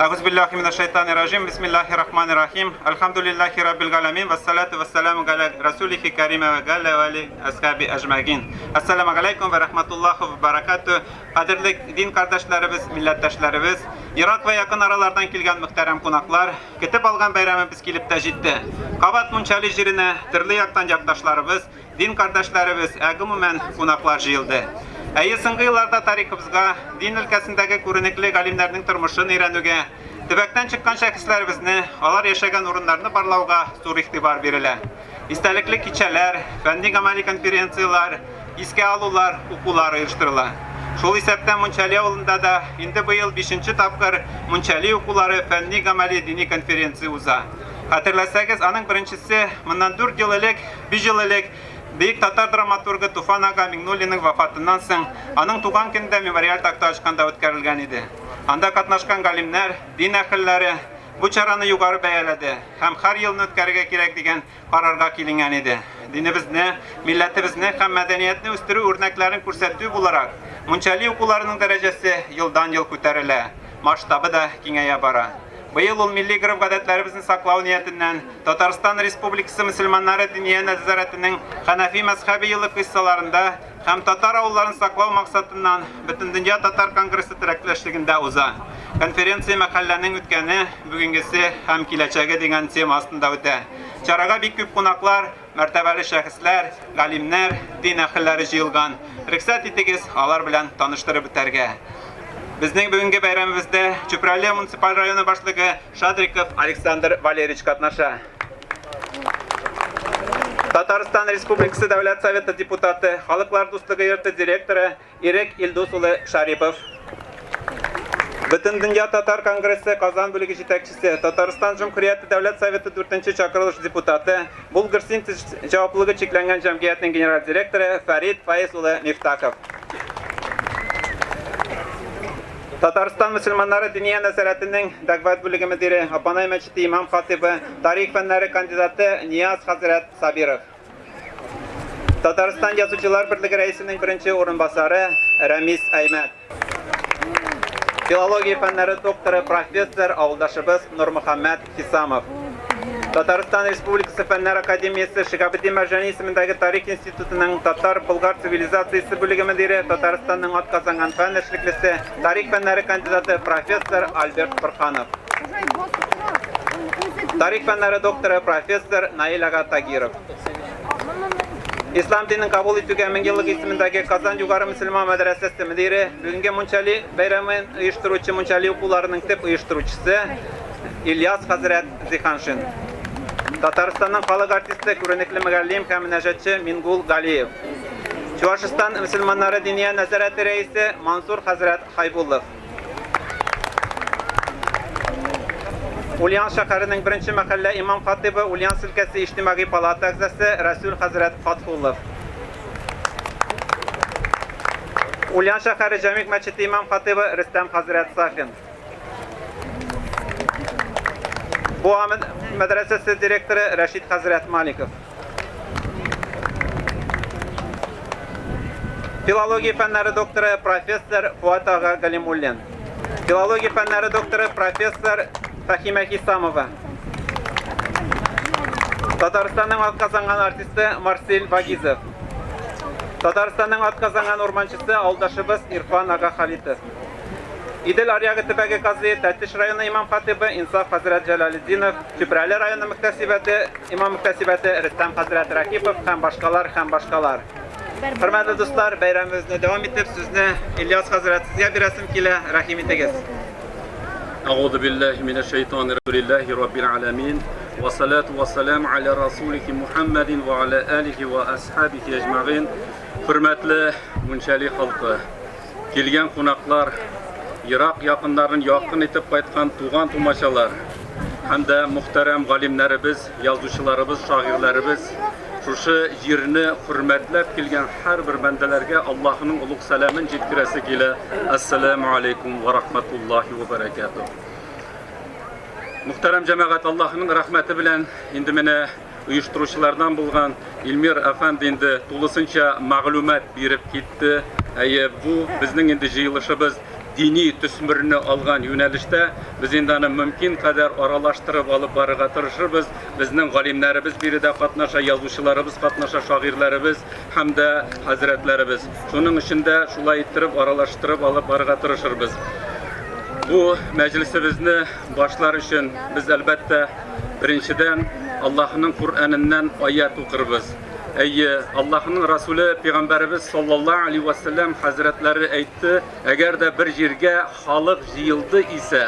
Әгуз биллахи минәш шайтанир раҗим. Бисмиллахир рахманир рахим. Альхамдулиллахи раббил галәмин. Вассалату вассаламу галя расулихи карима ва галя ва али асхаби әҗмәгин. Ассаламу алейкум ва рахматуллахи ва баракату. Кадерле дин кардәшләребез, милләттәшләребез, ерак вә якын аралардан килгән мөхтәрәм кунаклар, көтеп алган бәйрәмебез килеп тә җитте. Кабат Мунчали җиренә төрле яктан якташларыбыз, дин кардәшләребез, ә гомумән кунаклар җыелды. Әйе, соңгы елларда тарихыбызга, дин өлкәсендәге күренекле галимнәрнең тормышын өйрәнүгә, төбәктән чыккан шәхесләребезне, алар яшәгән урыннарны барлауга зур игътибар бирелә. Истәлекле кичәләр, фәнни-гамәли конференцияләр, искә алулар, укулар оештырыла. Шул исәптән Мунчәли авылында да инде быел бишенче тапкыр Мунчәли укулары фәнни-гамәли дини конференция уза. Хәтерләсәгез, аның беренчесе моннан дүрт ел элек, биш ел элек бөек татар драматургы Туфан ага Миңнуллинның вафатыннан соң, аның туган көнендә мемориаль такта ачканда үткәрелгән иде. Анда катнашкан галимнәр, дин әһелләре, Бу чараны югары бәяләде һәм һәр елны үткәрергә кирәк дигән карарга киленгән иде. Динебезне, милләтебезне һәм мәдәниятне үстерү үрнәкләрен күрсәтү буларак, Мунчәли укуларының дәрәҗәсе елдан-ел күтәрелә, масштабы да киңәя бара. Быел ул милли гореф-гадәтләребезне саклау ниятеннән Татарстан Республикасы мөселманнары Диния нәзарәтенең Хәнәфи мәзһәбе елы кыйссаларында һәм татар авылларын саклау максатыннан Бөтендөнья татар конгрессы теләктәшлегендә уза. Конференция мәхәлләнең үткәне, бүгенгесе һәм киләчәге дигән тема астында үтә. Чарага бик күп кунаклар, мәртәбәле шәхесләр, галимнәр, дин әһелләре җыелган. Рөхсәт итегез, алар белән таныштырып үтәргә. Безнең бүгенге бәйрәмебездә Чүпрәле муниципаль районы башлыгы Шадриков Александр Валерьевич катнаша. Татарстан Республикасы Дәүләт Советы депутаты, Халыклар дуслыгы йорты директоры Ирек Илдус улы Шарипов. Бөтендөнья татар конгрессы Казан бүлеге җитәкчесе, Татарстан Җөмһүрияте Дәүләт Советы 4 чакырылыш депутаты, Булгар-Синтез җаваплылыгы чикләнгән җәмгыятьнең генераль директоры Фәрит Фаиз улы Мифтахов. Татарстан мөселманнары Диния нәзарәтенең дәгъват бүлеге мөдире, Апанай мәчете имам-хатыйбы, тарих фәннәре кандидаты Нияз хәзрәт Сабиров. Татарстан Язучылар берлеге рәисенең беренче урынбасары Рәмис Әймәт. Филология фәннәре докторы, профессор, авылдашыбыз Нурмөхәммәт Хисамов. Татарстан Республикасы Фәннәр академиясе Шиһабетдин Мәрҗани исемендәге Тарих институтының татар-болгар цивилизациясе бүлеге мөдире, Татарстанның атказанган фән эшлеклесе, тарих фәннәре кандидаты, профессор Альберт Борһанов. Тарих фәннәре докторы, профессор Наил ага Тагиров. Ислам динен кабул итүгә меңьеллык исемендәге Казан югары мөселман мәдрәсәсе мөдире, бүгенге Мунчали бәйрәмен оештыручы Мунчали укуларының төп оештыручысы Ильяс хәзрәт Зиханшин. Татарстанның халык артисты, күренекле мөгаллим һәм мөнәҗәтче Мингул Галиев. Чувашстан мөселманнары диния нәзарәте рәисе Мансур хәзрәт Хайбуллов. Ульян шәһәренең беренче мәхәллә имам хатибы, Ульяновск өлкәсе иҗтимагый палата әгъзасы Рәсүл хәзрәт Фатхуллов. Ульян шәһәре Җәмигъ мәчете имам хатибы Рөстәм хәзрәт Сафин. Буа мәдрәсәсе директоры Рәшид хәзрәт Маликов. Филология фәннәре докторы профессор Фуат ага Галимуллин. Филология фәннәре докторы профессор Фәхимә Хисамова. Татарстанның атказанган артисты Марсель Вагизов. Татарстанның атказанган урманчысы авылдашыбыз Ирфан ага Халитов. Идел аръягы төбәге казые, Тәтеш районы имам-хатыйбы Инсаф хәзрәт Җәләлетдинов, Чүпрәле районы мөхтәсибәте имам-мөхтәсибәте Рөстәм хәзрәт Рәкипов һәм башкалар һәм башкалар. Хөрмәтле дуслар, бәйрәмебезне дәвам итеп, сүзне Ильяс хәзрәт сезгә бирәсем килә, рәхим итегез. Әгъузу биллаһи минәш шайтанир рәҗим. Раббил аламин. Ва салату ва салам аля расулихи Мухаммадин ва аля алихи ва асхабихи әҗмәгыйн. Хөрмәтле Мунчәли халкы, Килгән кунаклар, ерак якыннарын якын итеп кайткан туган-тумачалар һәм дә мөхтәрәм галимнәребез, язучыларыбыз, шагыйрьләребез, шушы җирне хөрмәтләп килгән һәрбер бәндәләргә Аллаһының олуг сәламен җиткерәсе килә. Әссәламү алейкум ва рахматуллаһи ва баракатуһ. Мөхтәрәм җәмәгать, Аллаһының рәхмәте белән инде менә Оештыручылардан булган Илмир әфәнде инде тулысынча мәгълүмат биреп китте. Әйе, бу безнең инде җыелышыбыз дини төсмерне алган юнәлештә без инде аны мөмкин кадәр аралаштырып алып барырга тырышырбыз. Безнең галимнәребез биредә катнаша, язучыларыбыз катнаша, шагыйрьләребез һәм дә хәзрәтләребез. Шуның өчен дә шулай иттереп аралаштырып алып барырга тырышырбыз. Бу мәҗлесебезне башлар өчен без, әлбәттә, беренчедән Аллаһының Коръәненнән аять укырбыз. Әйе, Аллаһының Расуле пәйгамбәребез саллаллаһу алейһи ва сәлләм хәзрәтләре әйтте, әгәр дә бер җиргә халык җыелды исә,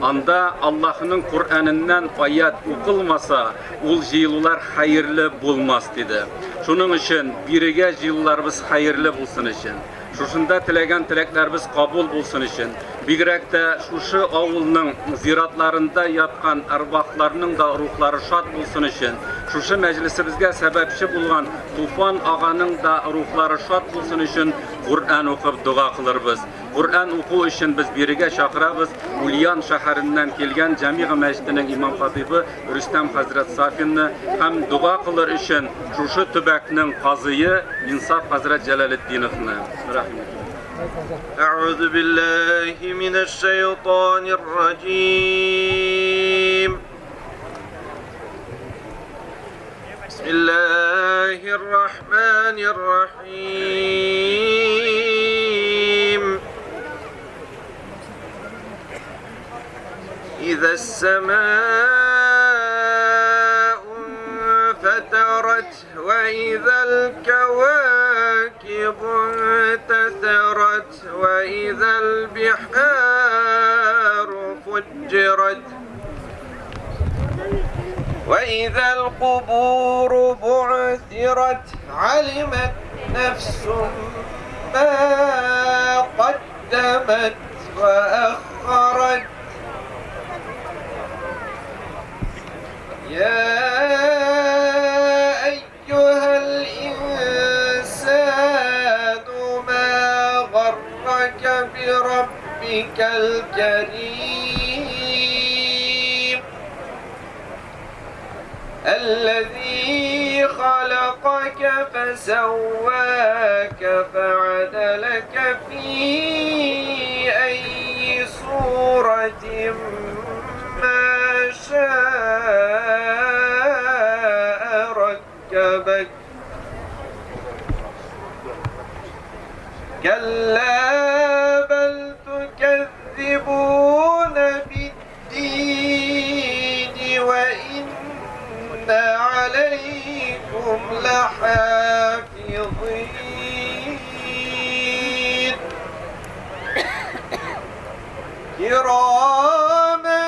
анда Аллаһының Коръәненнән аять укылмаса, ул җыелулар хәерле булмас, диде. Шуның өчен бирегә җыелуларыбыз хәерле булсын өчен, шушында теләгән теләкләребез кабул булсын өчен, бигрәк тә шушы авылның зиратларында яткан әрвахларның да рухлары шат булсын өчен, шушы мәҗлесебезгә сәбәпче булган Туфан аганың да рухлары шат булсын өчен Коръән укып дога кылырбыз. Коръән уку өчен без бирегә чакырабыз Ульян шәһәреннән килгән Җәмигъ мәчетенең имам-хатыйбы Рөстәм хәзрәт Сафинны һәм дога кылыр өчен шушы төбәкнең казые Инсаф хәзрәт Җәләлетдиновны. Рәхим итегез. أعوذ بالله من الشيطان الرجيم بسم الله الرحمن الرحيم إذا السماء انفترت وإذا الكواكب انتثرت وإذا البحار فجرت وإذا القبور بعثرت علمت نفس ما قدمت وأخرت يا أيها الإنسان ما غرك بربك الكريم الذي خلقك فسواك فعدلك في أي صورة ما شاء ركبك كلا بل تكذبون بالدين وإن عليكم لحافظين كراما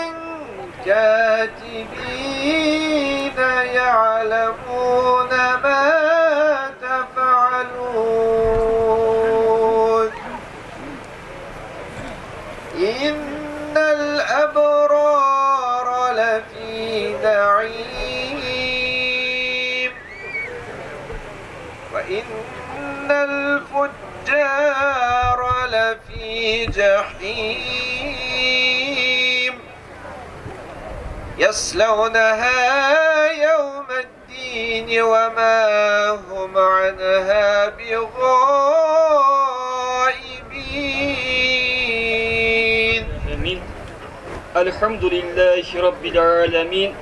كاتبين يعلمون ما تفعلون إن الأبرار لفي نعيم وإن الفجار لفي جحيم يصلونها يوم الدين وما هم عنها بغائبين. آمين. الحمد لله رب العالمين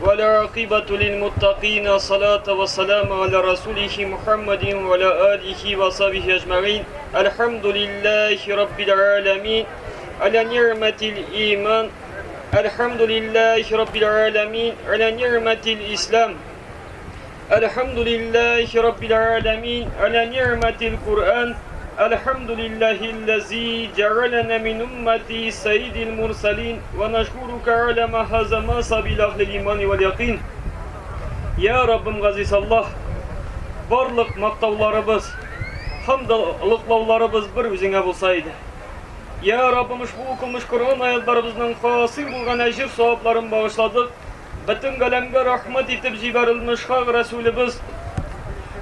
والعاقبة للمتقين صلاة والسلام على رسوله محمد وعلى آله وصحبه أجمعين. الحمد لله رب العالمين على نعمة الإيمان. الحمد لله رب العالمين على نعمة الإسلام. الحمد لله رب العالمين على نعمة القرآن. الحمد لله الذي جعلنا من أمة سيد المرسلين ونشكرك على ما هذا ما سبيل أهل الإيمان واليقين. يا Раббым газиз Аллаһ, барлык мактауларыбыз һәм дә олуглауларыбыз бер үзеңә булса иде. Я Раббым, ушбу укылмыш Коръән аятларыбызның хасил булган әҗер савапларын багышладык. Бөтен галәмгә рәхмәт итеп җибәрелмеш хак Расулыбыз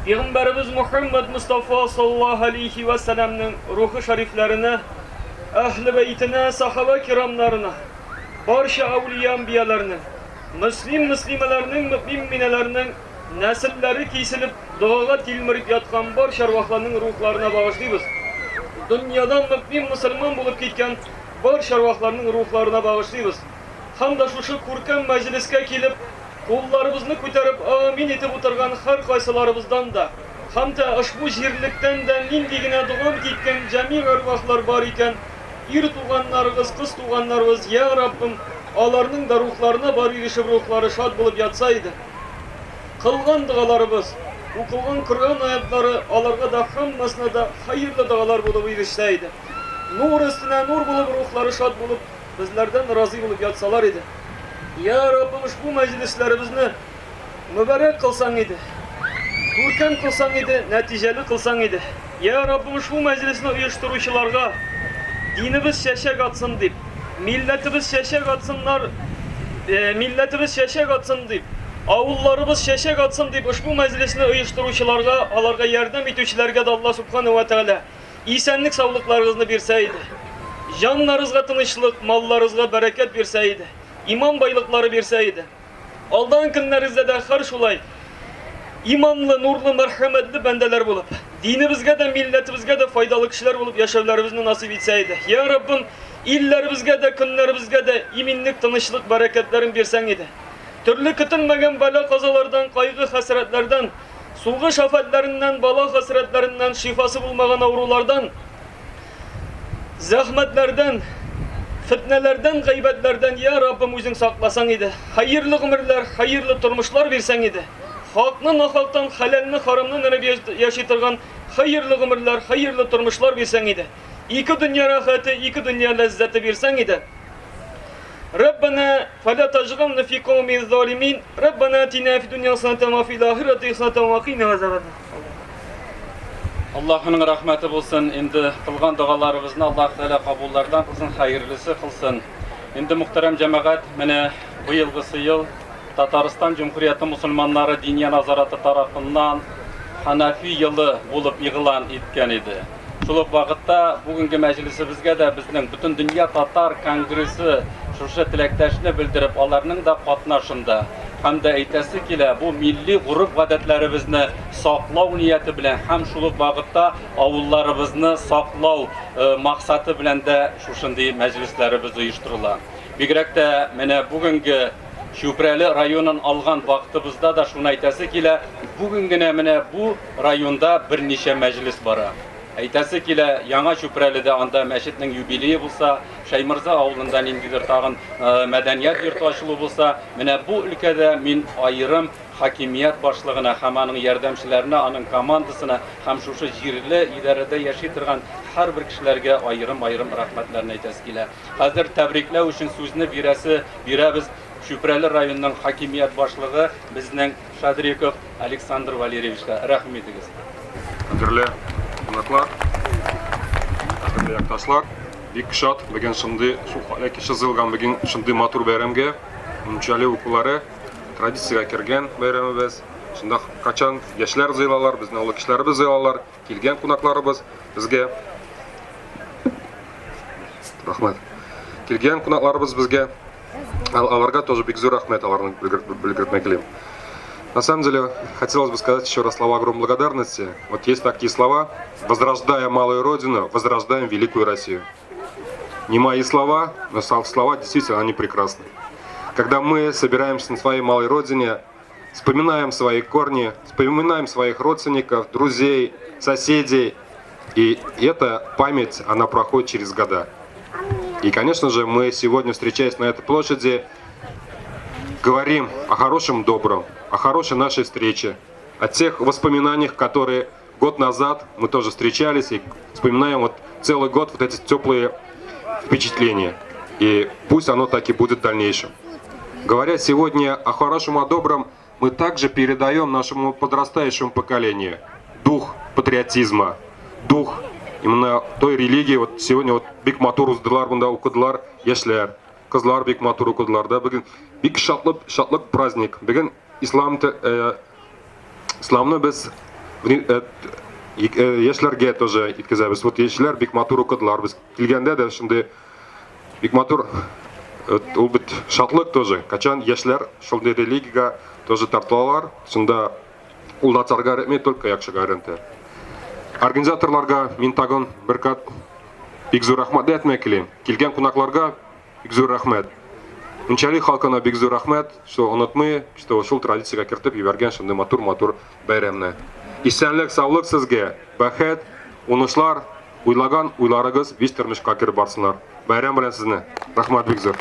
Пәйгамбәребез Мухаммад Мустафа саллаллаһу алейхи ва сәлламнең рухы шәрифләренә, әһле бәйтенә, сахаба кирамнарына, барча әүлия әнбияләрнең, мөслим мөслимәләрнең, мөмин минәләрнең нәселләре киселеп, догага тилмереп яткан барча әрвахларның рухларына багышлыйбыз. Дөньядан мөэмин мөселман булып киткән барча әрвахларның рухларына багышлыйбыз. Һәм дә шушы күркәм мәҗлескә килеп, кулларыбызны күтәреп амин итеп утырган һәркайсыларыбыздан да, һәм дә ошбу җирлектән дә нинди генә догам киткән җәмигъ әрвахлар бар икән, ир туганнарыбыз, кыз туганнарыбыз, йа Раббым, аларның да рухларына барып ирешеп рухлары шат булып ятса иде. Кылган догаларыбыз, укылган Коръән аятлары аларга да һәммәсенә дә хәерле догалар булып ирешсә иде. Нур өстенә нур булып, рухлары шат булып, безләрдән разый булып ятсалар иде. Я Раббым, ошбу мәҗлесләребезне мөбарәк кылсаң иде. Күркәм кылсаң иде, нәтиҗәле кылсаң иде. Я Раббым, ошбу мәҗлесне оештыручыларга динебез чәчәк атсын дип, Милләтебез чәчәк атсыннар, милләтебез чәчәк атсын дип, авылларыбыз чәчәк атсын дип ошбу мәҗлесне оештыручыларга, аларга ярдәм итүчеләргә дә Алла Субхана ва Тәгалә исәнлек саулыкларыгызны бирсә иде. Җаннарыгызга тынычлык, малларыгызга бәрәкәт бирсә иде. Иман байлыклары бирсә иде. Алдан көннәрегездә дә һәр шулай иманлы, нурлы, мәрхәмәтле бәндәләр булып, динебезгә дә, милләтебезгә дә файдалы кешеләр булып яшәүләребезне насыйп итсә иде. Я Раббым, илләребезгә дә, көннәребезгә дә иминлек, тынычлык, бәрәкәтләрен бирсәң иде. Төрле көтелмәгән бәла-казалардан, кайгы-хәсрәтләрдән, сугыш афәтләреннән, бала хәсрәтләреннән, шифасы булмаган авырулардан, Зәхмәтләрдән, фетнәләрдән, гайбәтләрдән, я Раббым, үзең сакласаң иде. Хәерле гомерләр, хәерле тормышлар бирсәң иде. Хакны нахактан, хәләлне харамнан әрәп яши торган хәерле гомерләр, хәерле тормышлар бирсәң иде. Ике дөнья рәхәте, ике дөнья ләззәте бирсәң иде. Раббана фала тажгална фи кауми залимин. Раббана атина фи дөнья хасанатан ва фил ахирати хасанатан ва кина азабан. Аллаһының рәхмәте булсын. Инде кылган догаларыбызны Аллаһ Тәгалә кабуллардан кылсын, хәерлесе кылсын. Инде мөхтәрәм җәмәгать, менә быелгысы ел Татарстан Җөмһүрияте мусульманнары Диния назараты тарафыннан Ханафи елы булып игълан иткән иде. Шул ук вакытта бүгенге мәҗлесебезгә дә безнең Бөтендөнья татар конгрессы шушы теләктәшне белдереп, аларның да катнашында һәм дә әйтәсе килә, бу милли гореф-гадәтләребезне саклау нияте белән һәм шул ук вакытта авылларыбызны саклау максаты белән дә шушындый мәҗлесләребез оештырыла. Бигрәк тә менә бүгенге Чүпрәле районын алган вакытыбызда да шуны әйтәсе килә, бүген генә менә бу районда берничә мәҗлес бара. Әйтәсе килә, Яңа Чүпрәледә анда мәчетнең юбилее булса, Шәйморза авылында ниндидер тагын мәдәният йорты ачылу булса, менә бу өлкәдә мин аерым хакимият башлыгына һәм аның ярдәмчеләренә, аның командасына һәм шушы җирле идарәдә яши торган һәрбер кешеләргә аерым-аерым рәхмәтләрне әйтәсе килә. Хәзер тәбрикләү өчен сүзне бирәсе бирәбез Чүпрәле районының хакимият башлыгы безнең Шадриков Александр Валерьевичка. Рәхим итегез. Кадерле кунаклар, кадерле якташлар, бик шат бүген шундый шул кеше җыелган бүген шундый матур бәйрәмгә, Мунчали укулары традициягә кергән бәйрәмебез. Шунда качан яшьләр җыелалар, безнең олы кешеләребез җыелалар, килгән кунакларыбыз безгә. Рәхмәт. Килгән кунакларыбыз безгә. Аларга тоже бик зур рәхмәт, аларны белгертмәк телим. На самом деле, хотелось бы сказать еще раз слова огромной благодарности. Вот есть такие слова: возрождая малую родину, возрождаем великую Россию. Не мои слова, но слова действительно они прекрасны. Когда мы собираемся на своей малой родине, вспоминаем свои корни, вспоминаем своих родственников, друзей, соседей, и эта память, она проходит через года. И, конечно же, мы сегодня, встречаясь на этой площади, говорим о хорошем, добром, о хорошей нашей встрече, о тех воспоминаниях, которые год назад мы тоже встречались и вспоминаем вот целый год вот эти теплые впечатления. И пусть оно так и будет в дальнейшем. Говоря сегодня о хорошем, о добром, мы также передаем нашему подрастающему поколению дух патриотизма, дух именно той религии. Вот сегодня вот бик матур уздылар монда укыдылар яшьләр, кызлар бик матур укыдылар да. Бүген бик шатлык, шатлык праздник. Бүген ислам исламны без яшьләргә тоже иткезәбез. Вот яшьләр бик матур укыдылар. Без килгәндә дә шундый бик матур ул бит шатлык тоже. Качан яшьләр шундый религиягә тоже тартылалар. Шунда ул начарга өйрәтми, только яхшыга өйрәтә. Организаторларга мин тагын бер кат бик зур рәхмәт әйтмәк телим. Килгән кунакларга бик зур рәхмәт. Мунчали халкына бик зур рәхмәт, что онытмый, что шул традициягә кертеп җибәргән шундый матур-матур бәйрәмне. Исәнлек, саулык сезгә, бәхет, уңышлар, уйлаган уйларыгыз бич тормышка кереп барсыннар. Бәйрәм белән сезне. Рәхмәт бик зур.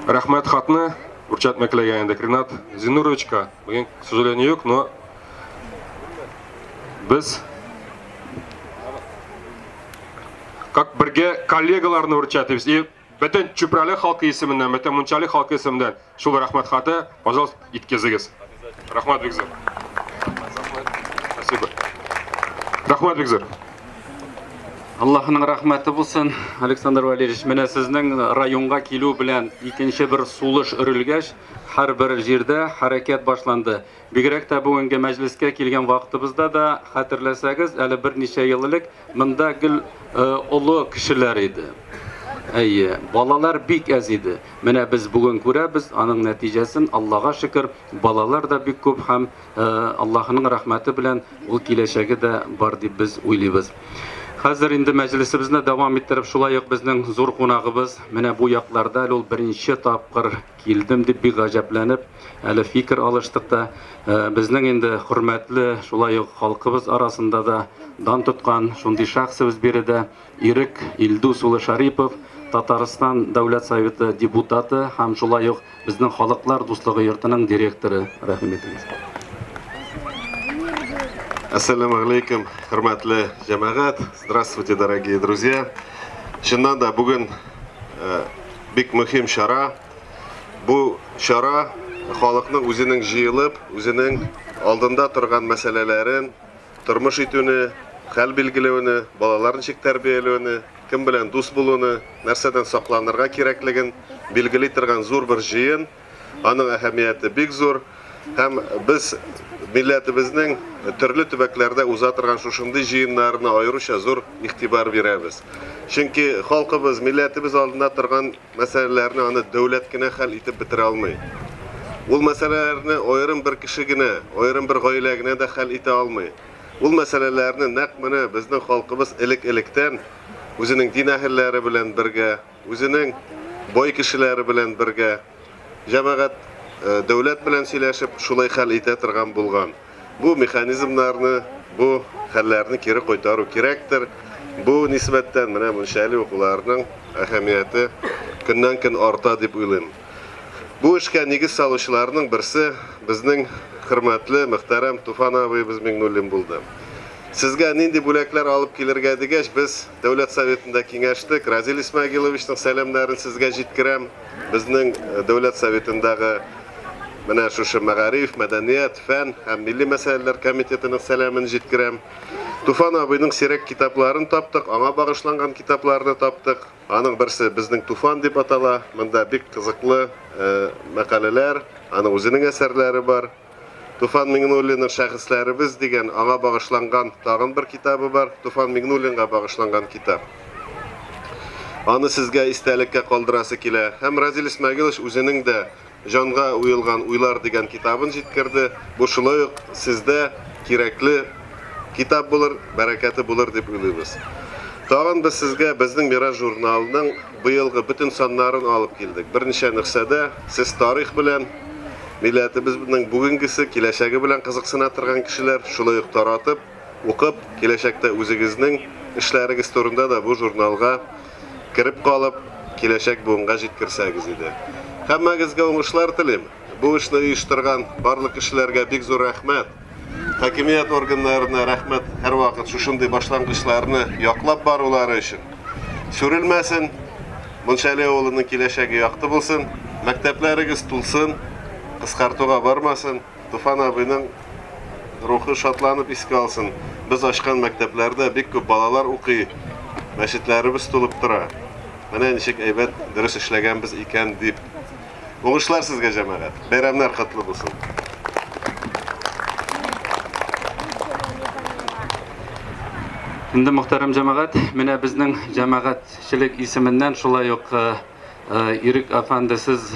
Рәхмәт хатны вручать мәкләгән идек Ринат Зиннуровичка. Бүген, к сожалению, юк, но без как бергә коллегаларны вручать итәбез. И бөтен Чүпрәле халкы исеменнән, бөтен Мунчали халкы исеменнән шул рәхмәт хаты, пожалуйста, иткезегез. Рәхмәт бик зур. Спасибо. Рәхмәт бик зур. Аллаһының рәхмәте булсын, Александр Валерьевич. Менә сезнең районга килү белән икенче бер сулыш өрелгәч, һәрбер җирдә хәрәкәт башланды. Бигрәк тә бүгенге мәҗлескә килгән вакытыбызда да, хәтерләсәгез, әле берничә ел элек монда гел олы кешеләр иде. Әйе, балалар бик әз иде. Менә без бүген күрәбез аның нәтиҗәсен, Аллага шөкер, балалар да бик күп һәм Аллаһының рәхмәте белән ул киләчәге дә бар дип без уйлыйбыз. Хәзер инде мәҗлесебезне дәвам иттереп, шулай ук безнең зур кунагыбыз, менә бу якларда әле ул беренче тапкыр килдем дип бик гаҗәпләнеп, әле фикер алыштык та. Безнең инде хөрмәтле, шулай ук халкыбыз арасында да дан тоткан шундый шәхсебез биредә, Ирек Илдус улы Шарипов, Татарстан Дәүләт Советы депутаты һәм шулай ук безнең Халыклар дуслыгы йортының директоры. Рәхим итегез. Әссәламу алейкум, хөрмәтле җәмәгать. Здравствуйте, дорогие друзья. Чыннан да бүген бик мөһим чара. Бу чара халыкның үзенең җыелып, үзенең алдында торган мәсьәләләрен, тормыш итүне, хәл билгеләүне, балалар ничек тәрбияләүне, кем белән дус булуны, нәрсәдән сакланырга кирәклеген билгели торган зур бер җыен. Аның әһәмияте бик зур. Һәм без милләтебезнең төрле төбәкләрдә уза торган шушындый җыеннарына аеруча зур игътибар бирәбез. Чөнки халкыбыз, милләтебез алдында торган мәсьәләләрне аны дәүләт кенә хәл итеп бетерә алмый. Ул мәсьәләләрне аерым бер кеше генә, аерым бер гаилә генә дә хәл итә алмый. Ул мәсьәләләрне нәкъ менә безнең халкыбыз элек-электән үзенең дин әһелләре белән бергә, үзенең бай кешеләре белән бергә, җәмәгать, дәүләт белән сөйләшеп, шулай хәл итә торган булган. Бу механизмнарны, бу хәлләрне кире кайтару кирәктер. Бу нисбәттән менә Мунчәли укуларының әһәмияте көннән-көн арта дип уйлыйм. Бу эшкә нигез салучыларның берсе безнең хөрмәтле, мөхтәрәм Туфан абыебыз Миңнуллин булды. Сезгә нинди бүләкләр алып килергә дигәч, без Дәүләт Советында киңәштек. Разил Исмәгиловичның сәламнәрен сезгә җиткерәм. Безнең Дәүләт Советындагы менә шушы мәгариф, мәдәният, фән һәм милли мәсьәләләр комитетының сәламен җиткерәм. Туфан абыйның сирәк китапларын таптык, аңа багышланган китапларны таптык. Аның берсе Безнең Туфан дип атала. Монда бик кызыклы мәкаләләр, аның үзенең әсәрләре бар. Туфан Миңнуллинның Шәхесләребез дигән аңа багышланган тагын бер китабы бар. Туфан Миңнуллинга багышланган китап. Аны сезгә истәлеккә калдырасы килә. Һәм Разил Исмәгилович үзенең дә Җанга уелган уйлар дигән китабын җиткерде. Бу шулай ук сездә кирәкле китап булыр, бәрәкәте булыр дип уйлыйбыз. Тагын без сезгә Безнең мирас журналының быелгы бөтен саннарын алып килдек. Берничә нөхсәдә сез тарих белән, милләтебезнең бүгенгесе, киләчәге белән кызыксына торган кешеләр, шулай ук таратып, укып, киләчәктә үзегезнең эшләрегез турында да бу журналга кереп калып, киләчәк буынга җиткерсәгез иде. Һәммәгезгә уңышлар телим. Бу эшне оештырган барлык кешеләргә бик зур рәхмәт. Хакимият органнарына рәхмәт һәрвакыт шушындый башлангычларны яклап барулары өчен. Сүрелмәсен, Мунчәли авылының киләчәге якты булсын, мәктәпләрегез тулсын, кыскартуга бармасын, Туфан абыйның рухы шатланып искә алсын. Без ачкан мәктәпләрдә бик күп балалар укый, мәчетләребез тулып тора. Менә ничек әйбәт, дөрес эшләгәнбез икән дип. Уңышлар сезгә, җәмәгать! Бәйрәмнәр котлы булсын! Инде, мөхтәрәм җәмәгать, менә безнең җәмәгатьчелек исеменнән шулай ук Ирек әфәнде, сез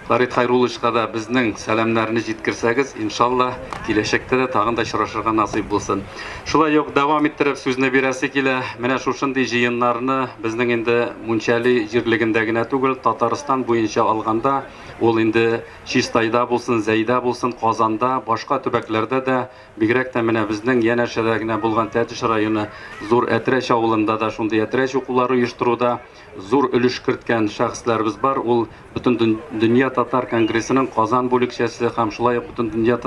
Фәрит Хәйрулловичка да безнең сәламнәрне җиткерсәгез, иншалла, киләчәктә дә тагын да очрашырга насыйп булсын. Шулай ук дәвам иттереп сүзне бирәсе килә. Менә шушындый җыеннарны безнең инде Мунчәли җирлегендә генә түгел, Татарстан буенча алганда, ул инде Чистайда булсын, Зәйдә булсын, Казанда, башка төбәкләрдә дә, бигрәк тә менә безнең янәшәдә генә булган Тәтеш районы Зур Әтрәч авылында да шундый Әтрәч укулары оештыруда зур өлеш керткән шәхесләребез бар. Ул Бөтендөнья татар конгрессының Казан бүлекчәсе һәм шулай ук Бөтендөнья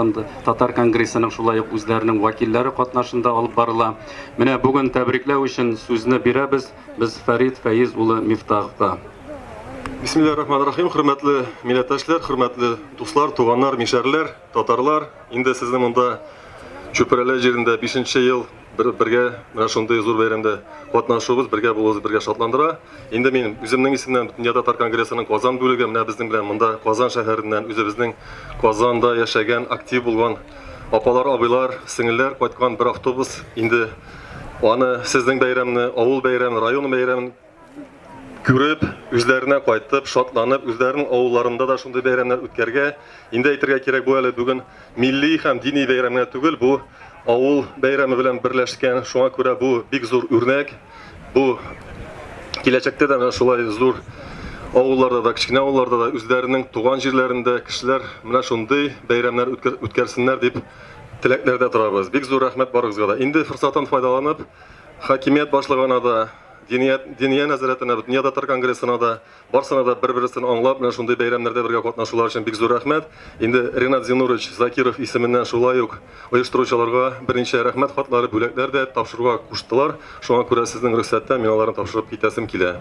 татар конгрессының шулай ук үзләренең вәкилләре катнашында алып барыла. Менә бүген тәбрикләү өчен сүзне бирәбез без Фәрит Фәиз улы Мифтаховка. Бисмиллаһир рахманир рахим. Хөрмәтле милләттәшләр, хөрмәтле дуслар, туганнар, мишәрләр, татарлар. Инде сезне монда Чүпрәле җирендә 5 ел бер, бергә менә шундый зур бәйрәмдә катнашуыбыз, бергә булуыбыз бергә шатландыра. Инде мин үземнең исемнән Бөтендөнья татар конгрессының Казан бүлеге менә безнең белән монда Казан шәһәреннән үзебезнең Казанда яшәгән, актив булган апалар, абыйлар, сеңелләр кайткан бер автобус. Инде аны сезнең бәйрәмне, авыл бәйрәмен, район бәйрәмен күреп, үзләренә кайтып, шатланып, үзләренең авылларында да шундый бәйрәмнәр үткәргә. Инде әйтергә кирәк, бу әле бүген милли һәм дини бәйрәм генә түгел, бу авыл бәйрәме белән берләшкән. Шуңа күрә бу бик зур үрнәк. Бу киләчәктә дә менә шулай зур авылларда да, кечкенә авылларда да үзләренең туган җирләрендә кешеләр менә шундый бәйрәмнәр үткәрсеннәр дип теләкләрдә торабыз. Бик зур рәхмәт барыгызга да. Инде форсаттан файдаланып, хакимият башлыгына да, Диния, Диния нәзарәтенә, Дөнья татар конгрессына да, барсына да бер-берсен аңлап, менә шундый бәйрәмнәрдә бергә катнашулар өчен бик зур рәхмәт. Инде Ринат Зинурович Закиров исеменнән шулай ук оештыручыларга берничә рәхмәт хатлары, бүләкләр дә тапшыруга куштылар. Шуңа күрә сезнең рөхсәттә мин аларны тапшырып китәсем килә.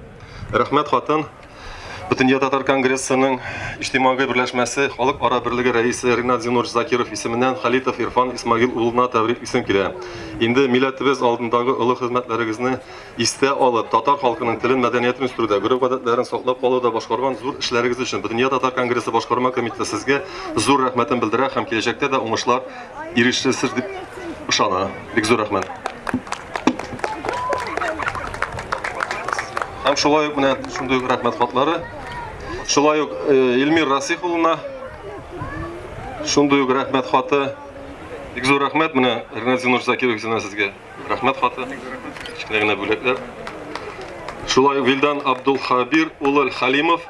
Рәхмәт хатын Бөтендөнья татар конгрессының иҗтимагый берләшмәсе Халыкара берлеге рәисе Ринат Зинурович Закиров исеменнән Халитов Ирфан Исмагил улына тәбрик исем килә. Инде милләтебез алдындагы олы хезмәтләрегезне истә алып, татар халкының телен, мәдәниятен үстерүдә, гореф-гадәтләрен саклап калуда башкарган зур эшләрегез өчен Бөтендөнья татар конгрессы башкарма комитеты сезгә зур рәхмәтен белдерә һәм киләчәктә дә уңышлар ирешерсез дип ышана. Бик зур рәхмәт. Һәм шулай ук менә шундый ук рәхмәт хатлары. Шулай ук э, Эльмир Расих улына шундый ук рәхмәт хаты. Бик зур рәхмәт менә Ринат Зинур Закиров исеменнән сезгә рәхмәт хаты. Кечкенә генә бүләкләр. Шулай ук Вилдан Абдулхабир улы Халимов.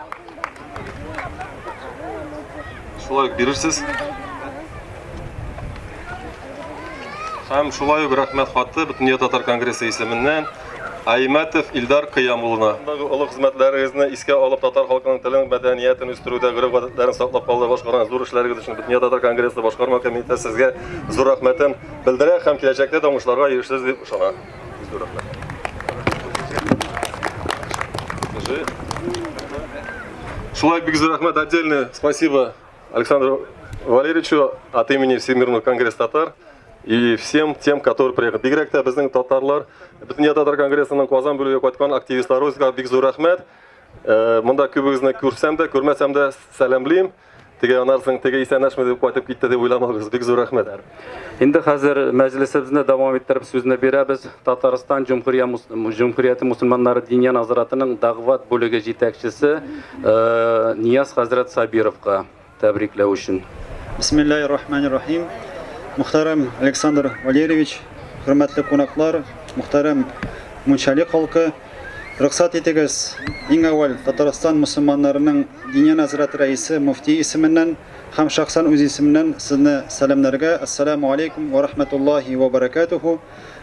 Шулай ук бирерсез. Һәм шулай ук рәхмәт хаты Бөтендөнья татар конгрессы исеменнән Аймәтов Илдар Кыям улына. Олы хезмәтләрегезне искә алып, татар халкының телен, мәдәниятен үстерүдә, гореф-гадәтләрен саклап калуда башкарган зур эшләрегез өчен Бөтендөнья татар конгрессы башкарма комитеты сезгә зур рәхмәтен белдерә һәм киләчәктә дә уңышларга ирешерсез дип ышана. Зур рәхмәт. Шулай бик зур рәхмәт. Отдельное спасибо Александру Валерьевичу от имени Всемирного конгресса татар и всем тем, которые приехали. Бигрәк тә безнең татарлар, Бөтендөнья татар конгрессының Казан бүлегенә кайткан активистларыбызга бик зур рәхмәт. Э, монда күбегезне күрсәм дә, күрмәсәм дә сәламлим. Теге анарсың, теге исәнләшмәде дип кайтып китте дип уйламагыз. Бик зур рәхмәт. Инде хәзер мәҗлесебезне дәвам иттереп сүзне бирәбез. Татарстан Җөмһүрияте мусульманнары Диния назаратының дәгъват бүлеге җитәкчесе э, Нияз хәзрәт Сабировка тәбрикләү өчен. Бисмиллахи рахмани рахим. Мөхтәрәм Александр Валерьевич, хөрмәтле кунаклар, мөхтәрәм Мунчали халкы, рөхсәт итегез, иң әүвәл Татарстан мөселманнарының Диния нәзарәте рәисе мөфти исеменнән һәм шәхсән үз исемемнән сезне сәламнәргә. Әссәламү алейкум ва рахматуллаһи ва баракатуху.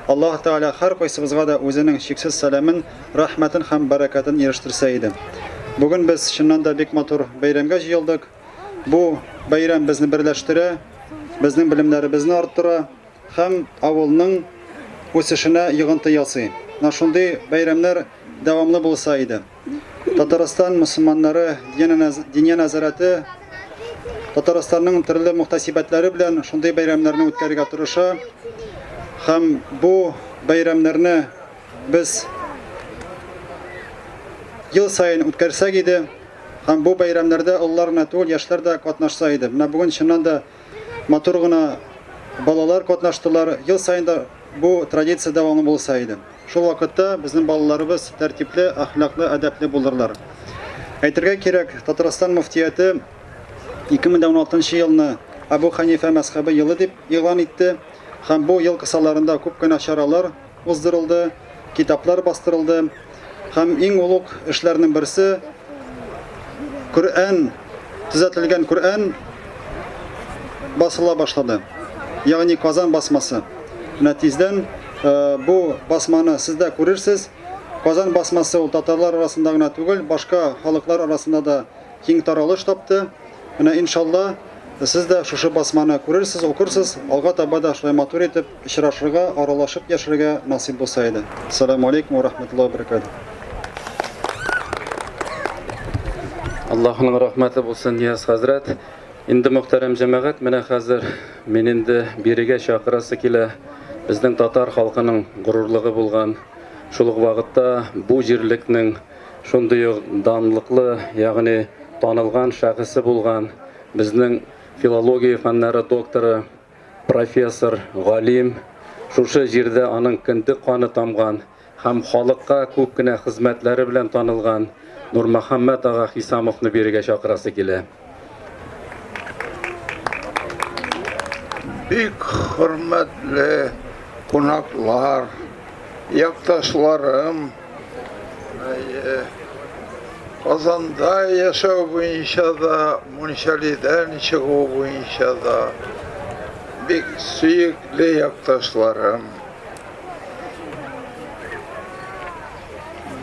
Аллаһ Тәгалә һәркайсыбызга да үзенең чиксез сәламен, рәхмәтен һәм бәрәкәтен ирештерсә иде. Бүген без чыннан да бик матур бәйрәмгә җыелдык. Бу бәйрәм безне берләштерә, безнең белемнәребезне арттыра һәм авылның үсешенә йогынты ясый. Менә шундый бәйрәмнәр дәвамлы булса иде. Татарстан мөселманнары Диния нәзарәте Татарстанның төрле мөхтәсибәтләре белән шундый бәйрәмнәрне үткәрергә тырыша. Һәм бу бәйрәмнәрне без ел саен үткәрсәк иде, һәм бу бәйрәмнәрдә олылар гына түгел, яшьләр дә катнашса иде. Менә бүген чыннан да матур гына балалар катнаштылар. Ел саен да бу традиция дәвамлы булса иде. Шул вакытта безнең балаларыбыз тәртипле, әхлаклы, әдәпле булырлар. Әйтергә кирәк, Татарстан мөфтияте. 2016 елны Әбу Хәнифә мәзхәбе елы дип игълан итте һәм бу ел кысаларында күп кенә чаралар уздырылды, китаплар бастырылды һәм иң олуг эшләрнең берсе Коръән, төзәтелгән Коръән басыла башлады. Ягъни Казан басмасы. Менә тиздән э, бу басманы сез дә күрерсез. Казан басмасы ул татарлар арасында гына түгел, башка халыклар арасында да киң таралыш тапты. Менә иншалла сез дә шушы басманы күрерсез, укырсыз, алга таба да шулай матур итеп очрашырга, аралашып яшәргә насыйп булса иде. Ассаламу алейкум ва рахматуллахи ва баракатуһ. Аллаһның рәхмәте булсын, Нияз хәзрәт. Инде мөхтәрәм җәмәгать, менә хәзер мин инде бирегә чакырасы килә. Безнең татар халкының горурлыгы булган, шул ук вакытта бу җирлекнең шундый ук данлыклы, ягъни танылган шәхесе булган безнең филология фәннәре докторы, профессор, галим, шушы җирдә аның кендек каны тамган һәм халыкка күп кенә хезмәтләре белән танылган Нурмөхәммәт ага Хисамовны бирегә чакырасы килә. Бик хөрмәтле кунаклар, якташларым, Әйе. Казанда яшәү буенча да, Мунчалидән чыгу буенча да бик сөекле якташларым.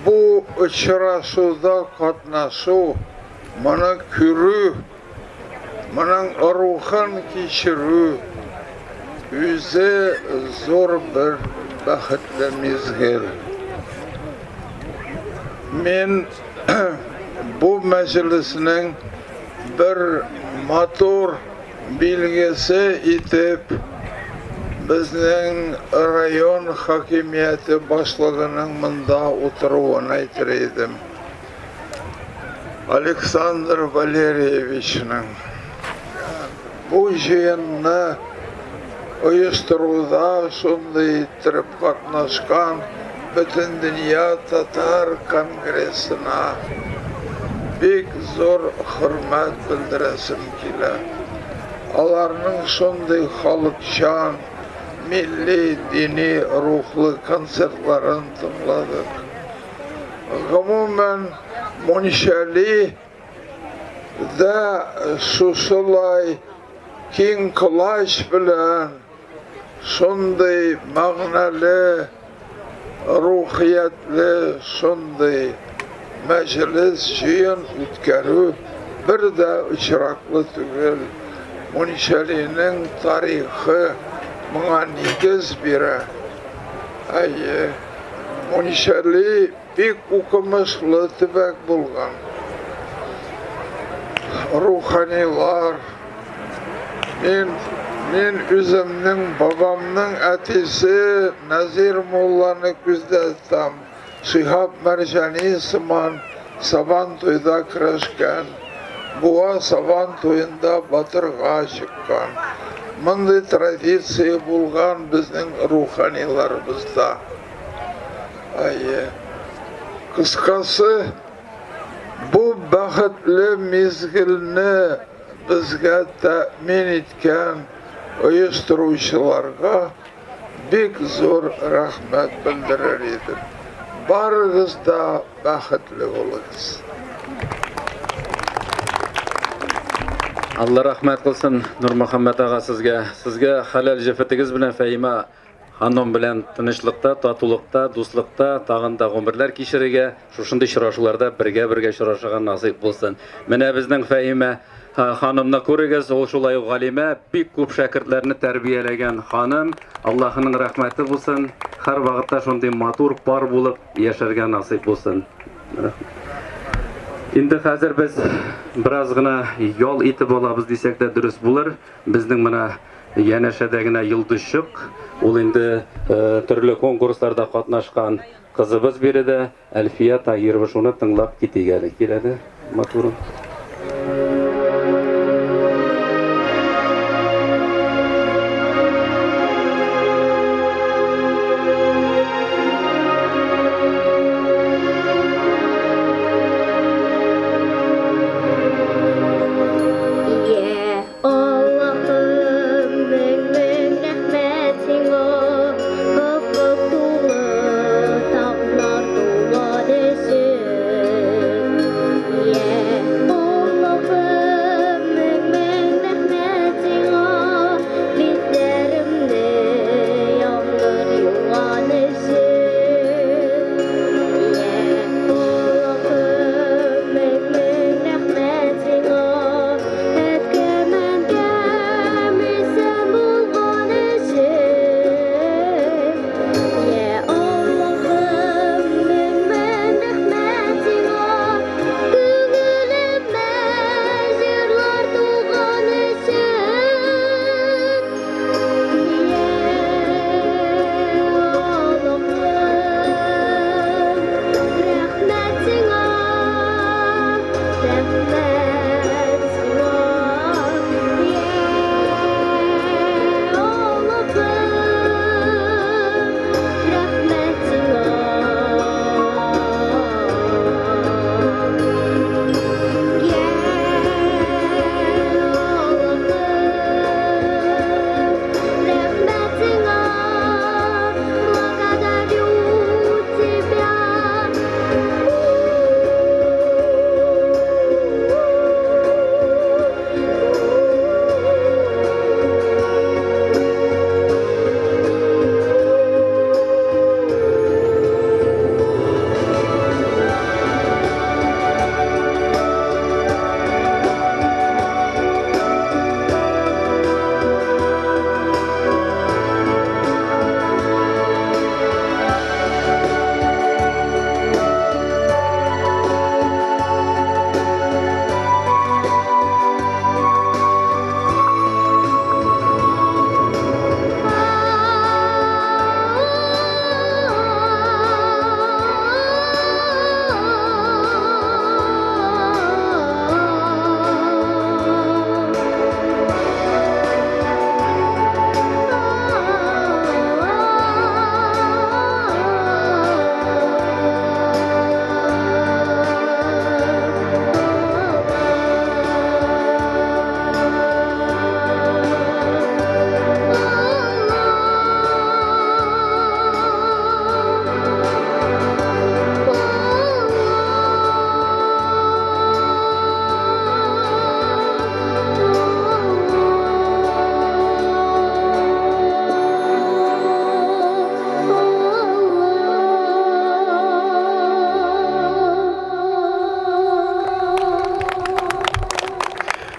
Бу очрашуда катнашу, моны күрү, моның рухын кичерү үзе зур бер бәхетле мизгел. Мин бу мәҗлеснең бер матур билгесе итеп безнең район хакимияте башлыгының монда утыруын әйтер идем. Александр Валерьевичның бу җыенны оештыруда шундый иттереп катнашкан Бөтендөнья татар конгрессына бик зур хөрмәт белдерәсем килә. Аларның шундый халыкчан, милли, дини рухлы концертларын тыңладык. Гомумән, Мунчәли дә шушылай киң колач белән шундый мәгънәле, рухиятле шундый мәҗлес, җыен үткәрү бер дә очраклы түгел. Мунчәлинең тарихы моңа нигез бирә. Әйе, Мунчәли бик укымышлы төбәк булган. Руханилар, мин, мин үземнең бабамның әтисе Нәзир мулланы күздә тотам. Шиһаб Мәрҗани сыман Сабан туйда көрәшкән, Буа Сабан туенда батырга чыккан. Мондый традиция булган безнең руханиларыбызда. Әйе. Кыскасы, бу бәхетле мизгелне безгә тәэмин иткән оештыручыларга бик зур рәхмәт белдерер идем. Барыгыз да бәхетле булыгыз. Алла рәхмәт кылсын, Нурмөхәммәт ага сезгә. Сезгә хәләл җефетегез белән Фәимә ханым белән тынычлыкта, татулыкта, дуслыкта тагын да гомерләр кичерергә, шушындый очрашуларда бергә-бергә очрашырга насыйп булсын. Менә безнең Фәимә ханымны күрегез, ул шулай ук галимә, бик күп шәкертләрне тәрбияләгән ханым. Аллаһының рәхмәте булсын. Һәрвакытта шундый матур пар булып яшәргә насыйп булсын. Инде хәзер без бераз гына ял итеп алабыз дисәк тә дөрес булыр. Безнең менә янәшәдә генә Йолдызчык, ул инде төрле конкурсларда катнашкан кызыбыз биредә, Әлфия Таһирова, шуны тыңлап китик әле. Кил әле, матурым.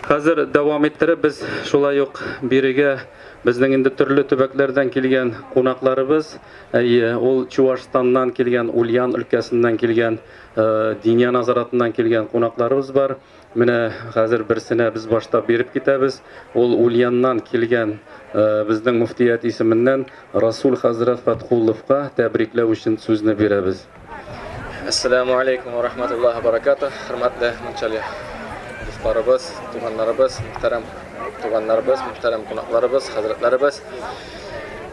Хәзер дәвам иттереп без шулай ук бирегә безнең инде төрле төбәкләрдән килгән кунакларыбыз, әйе, ул Чуашстаннан килгән, Ульян өлкәсеннән килгән, Диния назаратыннан килгән кунакларыбыз бар. Менә хәзер берсенә без башта биреп китәбез. Ул Ульяннан килгән безнең мөфтият исеменнән Расул хәзрәт Фәтхулловка тәбрикләү өчен сүзне бирәбез. Әссәләмү алейкум ва рахматуллаһи ва баракатуһ. Хөрмәтле Мунчали дусларыбыз, туганнарыбыз, мөхтәрәм туганнарыбыз, мөхтәрәм кунакларыбыз, хәзрәтләребез.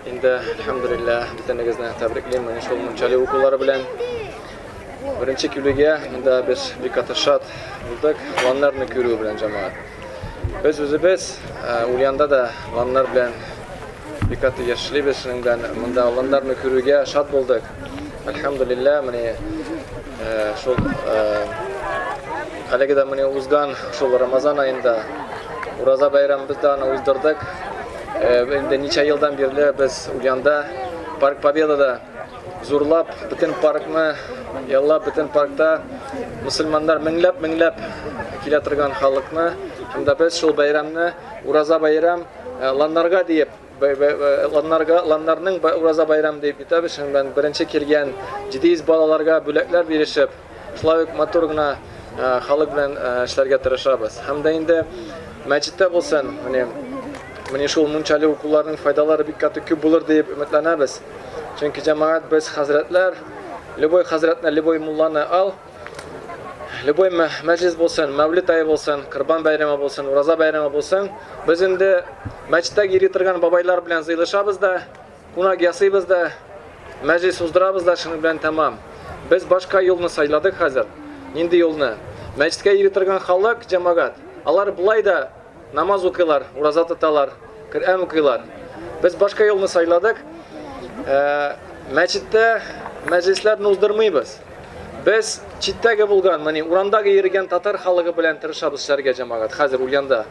Инде, әлхәмдүлилләһ, бөтенегезне тәбриклим менә шул Мунчали укулары белән. Беренче килүгә монда без бик каты шат булдык, планнарны күрү белән җәмәгать. Без үзебез Ульянда да планнар белән бик каты яшьлибез, шуның белән монда планнарны күрүгә шат булдык. Әлхәмдүлилләһ, менә шул әлеге дә менә узган шул Рамазан аенда Ураза бәйрәмебез дә аны уздырдык. Инде ничә елдан бирле без Ульянда Парк Победада зурлап бөтен паркны яллап, бөтен паркта мөселманнар меңләп-меңләп килә торган халыкны һәм дә без шул бәйрәмне Ураза бәйрәм ланнарга диеп Ланнарга, ланнарның ураза байрам дип итәбез. Шуның белән беренче килгән 700 балаларга бүләкләр бирешеп, шулай ук матур гына халык белән эшләргә тырышабыз. Һәм дә инде мәчеттә булсын, менә менә шул мунчали укуларның файдалары бик каты күп булыр дип өметләнәбез. Чөнки җәмәгать без хәзрәтләр, любой хәзрәтне, любой мулланы ал, Любой мәҗлис булсын, Мәүлид ае булсын, Корбан бәйрәме булсын, Ураза бәйрәме булсын, без инде мәчеттә йөри торган бабайлар белән зыйлышабыз да, кунак ясыйбыз да, мәҗлис уздырабыз да, шуның белән тәмам. Без башка юлны сайладык хәзер. Нинди юлны? Мәчеткә йөри торган халык, җәмәгать, алар болай да намаз укыйлар, ураза тоталар, Коръән укыйлар. Без башка юлны сайладык. Мәчеттә мәҗлисләрне уздырмыйбыз. Без читтәге булган, менә урамдагы йөргән татар халыгы белән тырышабыз эшләргә, җәмәгать, хәзер Ульянда.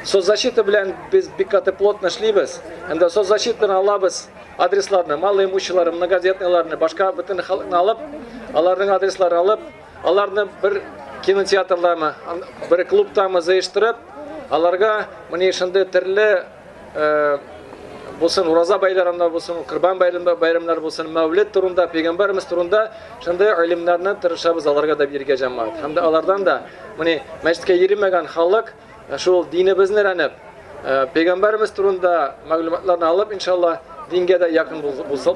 Соцзащита белән без бик каты плотно эшлибез. Һәм дә соцзащитаны алабыз, адресларны, малоимущийларны, многодетныйларны, башка бөтен халыкны алып, аларның адресларын алып, аларны бер кинотеатрдамы, бер клубтамы җыештырып, аларга менә шундый төрле булсын ураза бәйрәмнәр булсын, корбан бәйрәмнәр булсын, мәүлид турында, пәйгамбәребез турында шундый гыйлемнәрне тырышабыз аларга да бирергә җәмәгать. Һәм дә алардан да менә мәчеткә йөрмәгән халык шул динебезне өйрәнеп, пәйгамбәребез турында мәгълүматларны алып, иншалла, дингә дә якын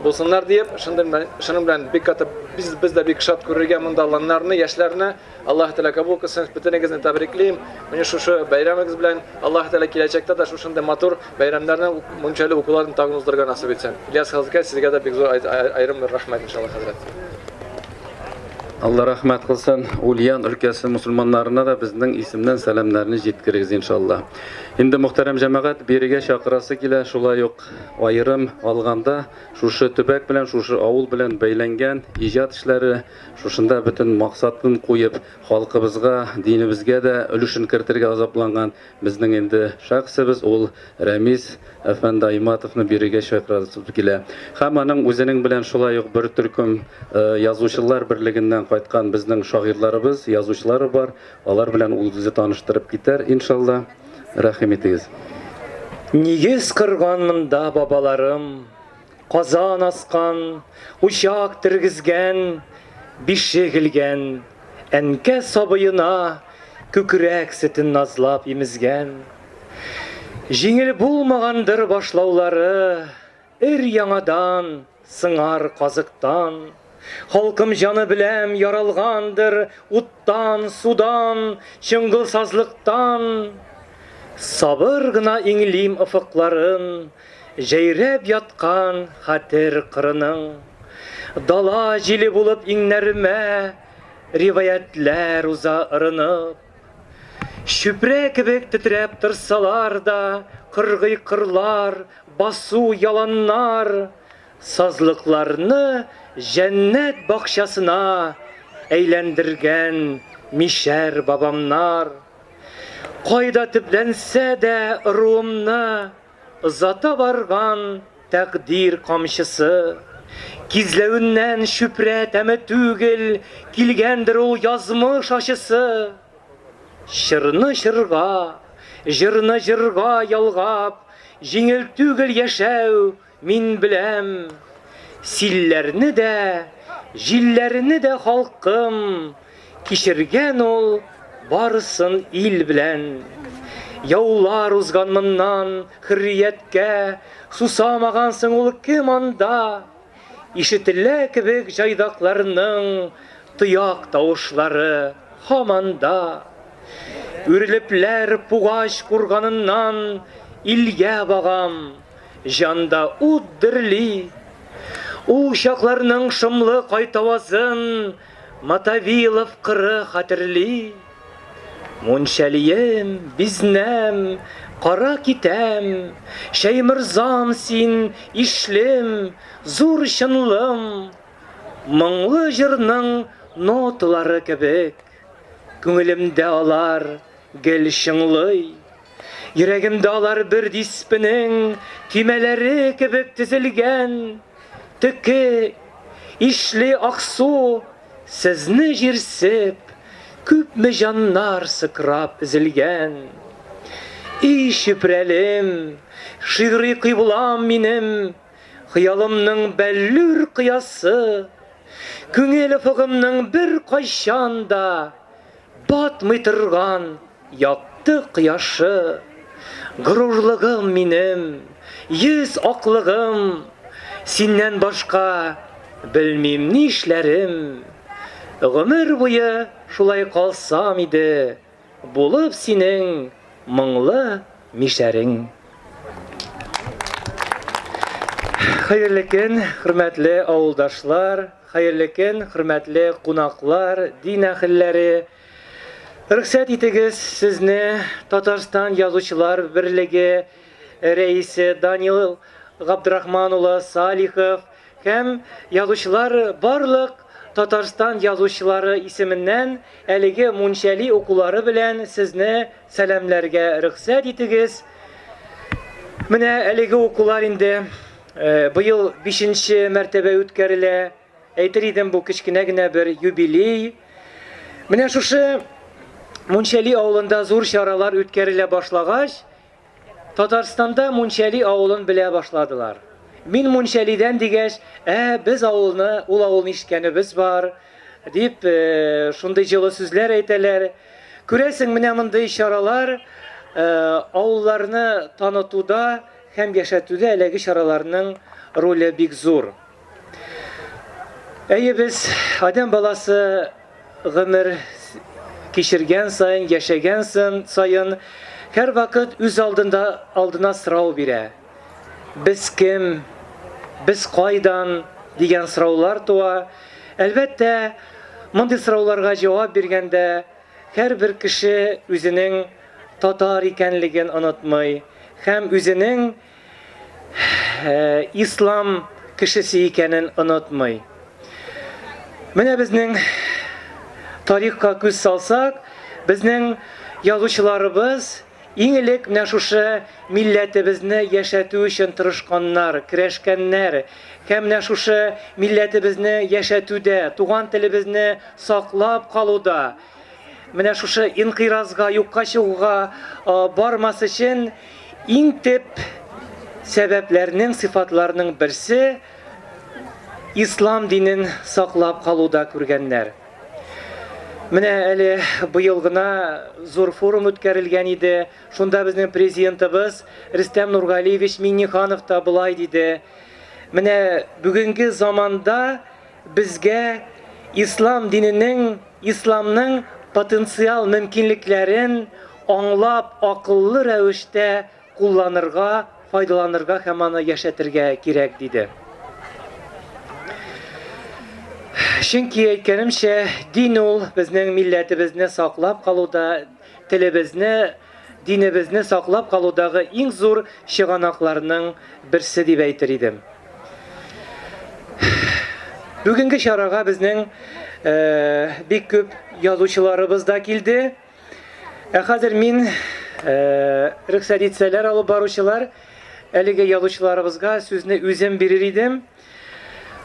булсыннар диеп, шуның белән бик каты без, без дә бик шат күрергә монда ланнарны, яшьләрне. Аллаһ Тәгалә кабул кылсын, бөтенегезне тәбриклим. Менә шушы бәйрәмегез белән Аллаһ Тәгалә киләчәктә дә шушындый матур бәйрәмнәрне, мунчалы укуларны тагын уздырырга насыйп итсен. Ильяс хәзрәткә сезгә дә бик зур аерым бер рәхмәт, иншаллаһ хәзрәт. Алла рәхмәт кылсын. Ульян өлкәсе мусульманнарына да безнең исемнән сәламнәрне җиткерегез, иншалла. Инде мөхтәрәм җәмәгать, бирегә чакырасы килә, шулай ук аерым алганда, шушы төбәк белән, шушы авыл белән бәйләнгән иҗат эшләре, шушында бөтен максатын куеп, халкыбызга, динебезгә дә өлешен кертергә азапланган безнең инде шәхесебез ул Рәмис әфәнде Айматовны бирегә чакырасы килә. Һәм аның үзенең белән шулай ук бер төркем язучылар берлегеннән кайткан безнең шагыйрьләребез, язучылары бар. Алар белән ул үзе таныштырып китәр, иншалла. Рәхим итегез. Нигез корган монда бабаларым, Казан аскан, учак тергезгән, Бишек элгән, әнкә сабыена Күкрәк сөтен назлап имезгән. Җиңел булмагандыр башлаулары, Өр-яңадан, сыңар казыктан. Халкым җаны беләм яралгандыр Уттан, судан, чоңгыл сазлыктан. Сабыр гына иңлим офыкларын, Җәйрәп яткан хәтер кырының. Дала җиле булып иңнәремә Риваятьләр уза ырынып. Чүпрә кебек тетрәп торсалар да, кыргый кырлар, басу, яланнар, сазлыкларны җәннәт бакчасына әйләндергән мишәр бабамнар. Кайда төпләнсә дә ыруымны озата барган тәкъдир камчысы. Кизләвеннән чүпрә тәме түгел, килгәндер ул язмыш ачысы. Чырны чырга, җырны җырга ялгап, җиңел түгел яшәү, мин беләм. Силләрне дә, җилләрне дә халкым кичергән ул барысын ил белән. Яулар узган моннан хөррияткә, сусамагансың ул кем анда? Ишетелә кебек җайдакларның тояк тавышлары һаман да. Үрелепләр Пугач курганыннан илгә багам, җанда ут дөрли. Ул чакларның шомлы кайтавазын Мотовилов кыры хәтерли. Мунчәлием, бизнәм, кара китәм, Шәйморзам син, ишлем, зур чынлым. Моңлы җырның ноталары кебек, Күңелемдә алар гел чыңлый. Йөрәгемдә алар бер диспенең Төймәләре кебек тезелгән. Төке, Ишле, Аксу, сезне җирсеп, Күпме җаннар сыкрап өзелгән. И Чүпрәлем, шигъри кыйблам минем, Хыялымның бәллүр кыясы, Күңел офыгымның беркайчан да Батмый торган якты кояшы. Горурлыгым минем, йөз аклыгым, Синнән башка белмим нишләрем. Гомер буе шулай калсам иде, Булып синең моңлы мишәрең. Хәерле көн, хөрмәтле авылдашлар, хәерле көн, хөрмәтле кунаклар, дин әһелләре. Рөхсәт итегез сезне Татарстан Язучылар берлеге рәисе Данил Габдрахман улы Салихов һәм язучылар барлык Татарстан язучылары исеменнән әлеге Мунчәли укулары белән сезне сәламләргә рөхсәт итегез. Менә әлеге укулар инде э, быел бишенче мәртәбә үткәрелә. Әйтер идем, бу кечкенә генә бер юбилей. Менә шушы Мунчәли авылында зур чаралар үткәрелә башлагач, Татарстанда Мунчәли авылын белә башладылар. Мин Мунчәлидән дигәч, ә без авылны, ул авылны ишеткәнебез бар, дип э, шундый җылы сүзләр әйтәләр. Күрәсең, менә мондый чаралар э, авылларны танытуда һәм яшәтүдә әлеге чараларның роле бик зур. Әйе, без адәм баласы гомер кичергән саен, яшәгән саен һәрвакыт үз алдында алдына сорау бирә. Без кем? Без кайдан? дигән сораулар туа. Әлбәттә, мондый сорауларга җавап биргәндә һәрбер кеше үзенең татар икәнлеген онытмый һәм үзенең ислам кешесе икәнен онытмый. Менә безнең тарихка күз салсак, безнең язучыларыбыз иң элек менә шушы милләтебезне яшәтү өчен тырышканнар, көрәшкәннәр. Һәм менә шушы милләтебезне яшәтүдә, туган телебезне саклап калуда, менә шушы инкыйразга, юкка чыгуга бармас өчен иң төп сәбәпләрнең, сыйфатларның берсе ислам динен саклап калуда күргәннәр. Менә әле быел гына зур форум үткәрелгән иде. Шунда безнең президентыбыз Рөстәм Нургалиевич Миңнеханов та болай диде. Менә бүгенге заманда безгә ислам диненең, исламның потенциал мөмкинлекләрен аңлап, акыллы рәвештә кулланырга, файдаланырга һәм аны яшәтергә кирәк, диде. Чөнки, әйткәнемчә, дин ул безнең милләтебезне саклап калуда, телебезне, динебезне саклап калудагы иң зур чыганакларның берсе дип әйтер идем. Бүгенге чарага безнең бик күп язучыларыбыз да килде. Ә хәзер мин рөхсәт итсәләр алып баручылар, әлеге язучыларыбызга сүзне үзем бирер идем.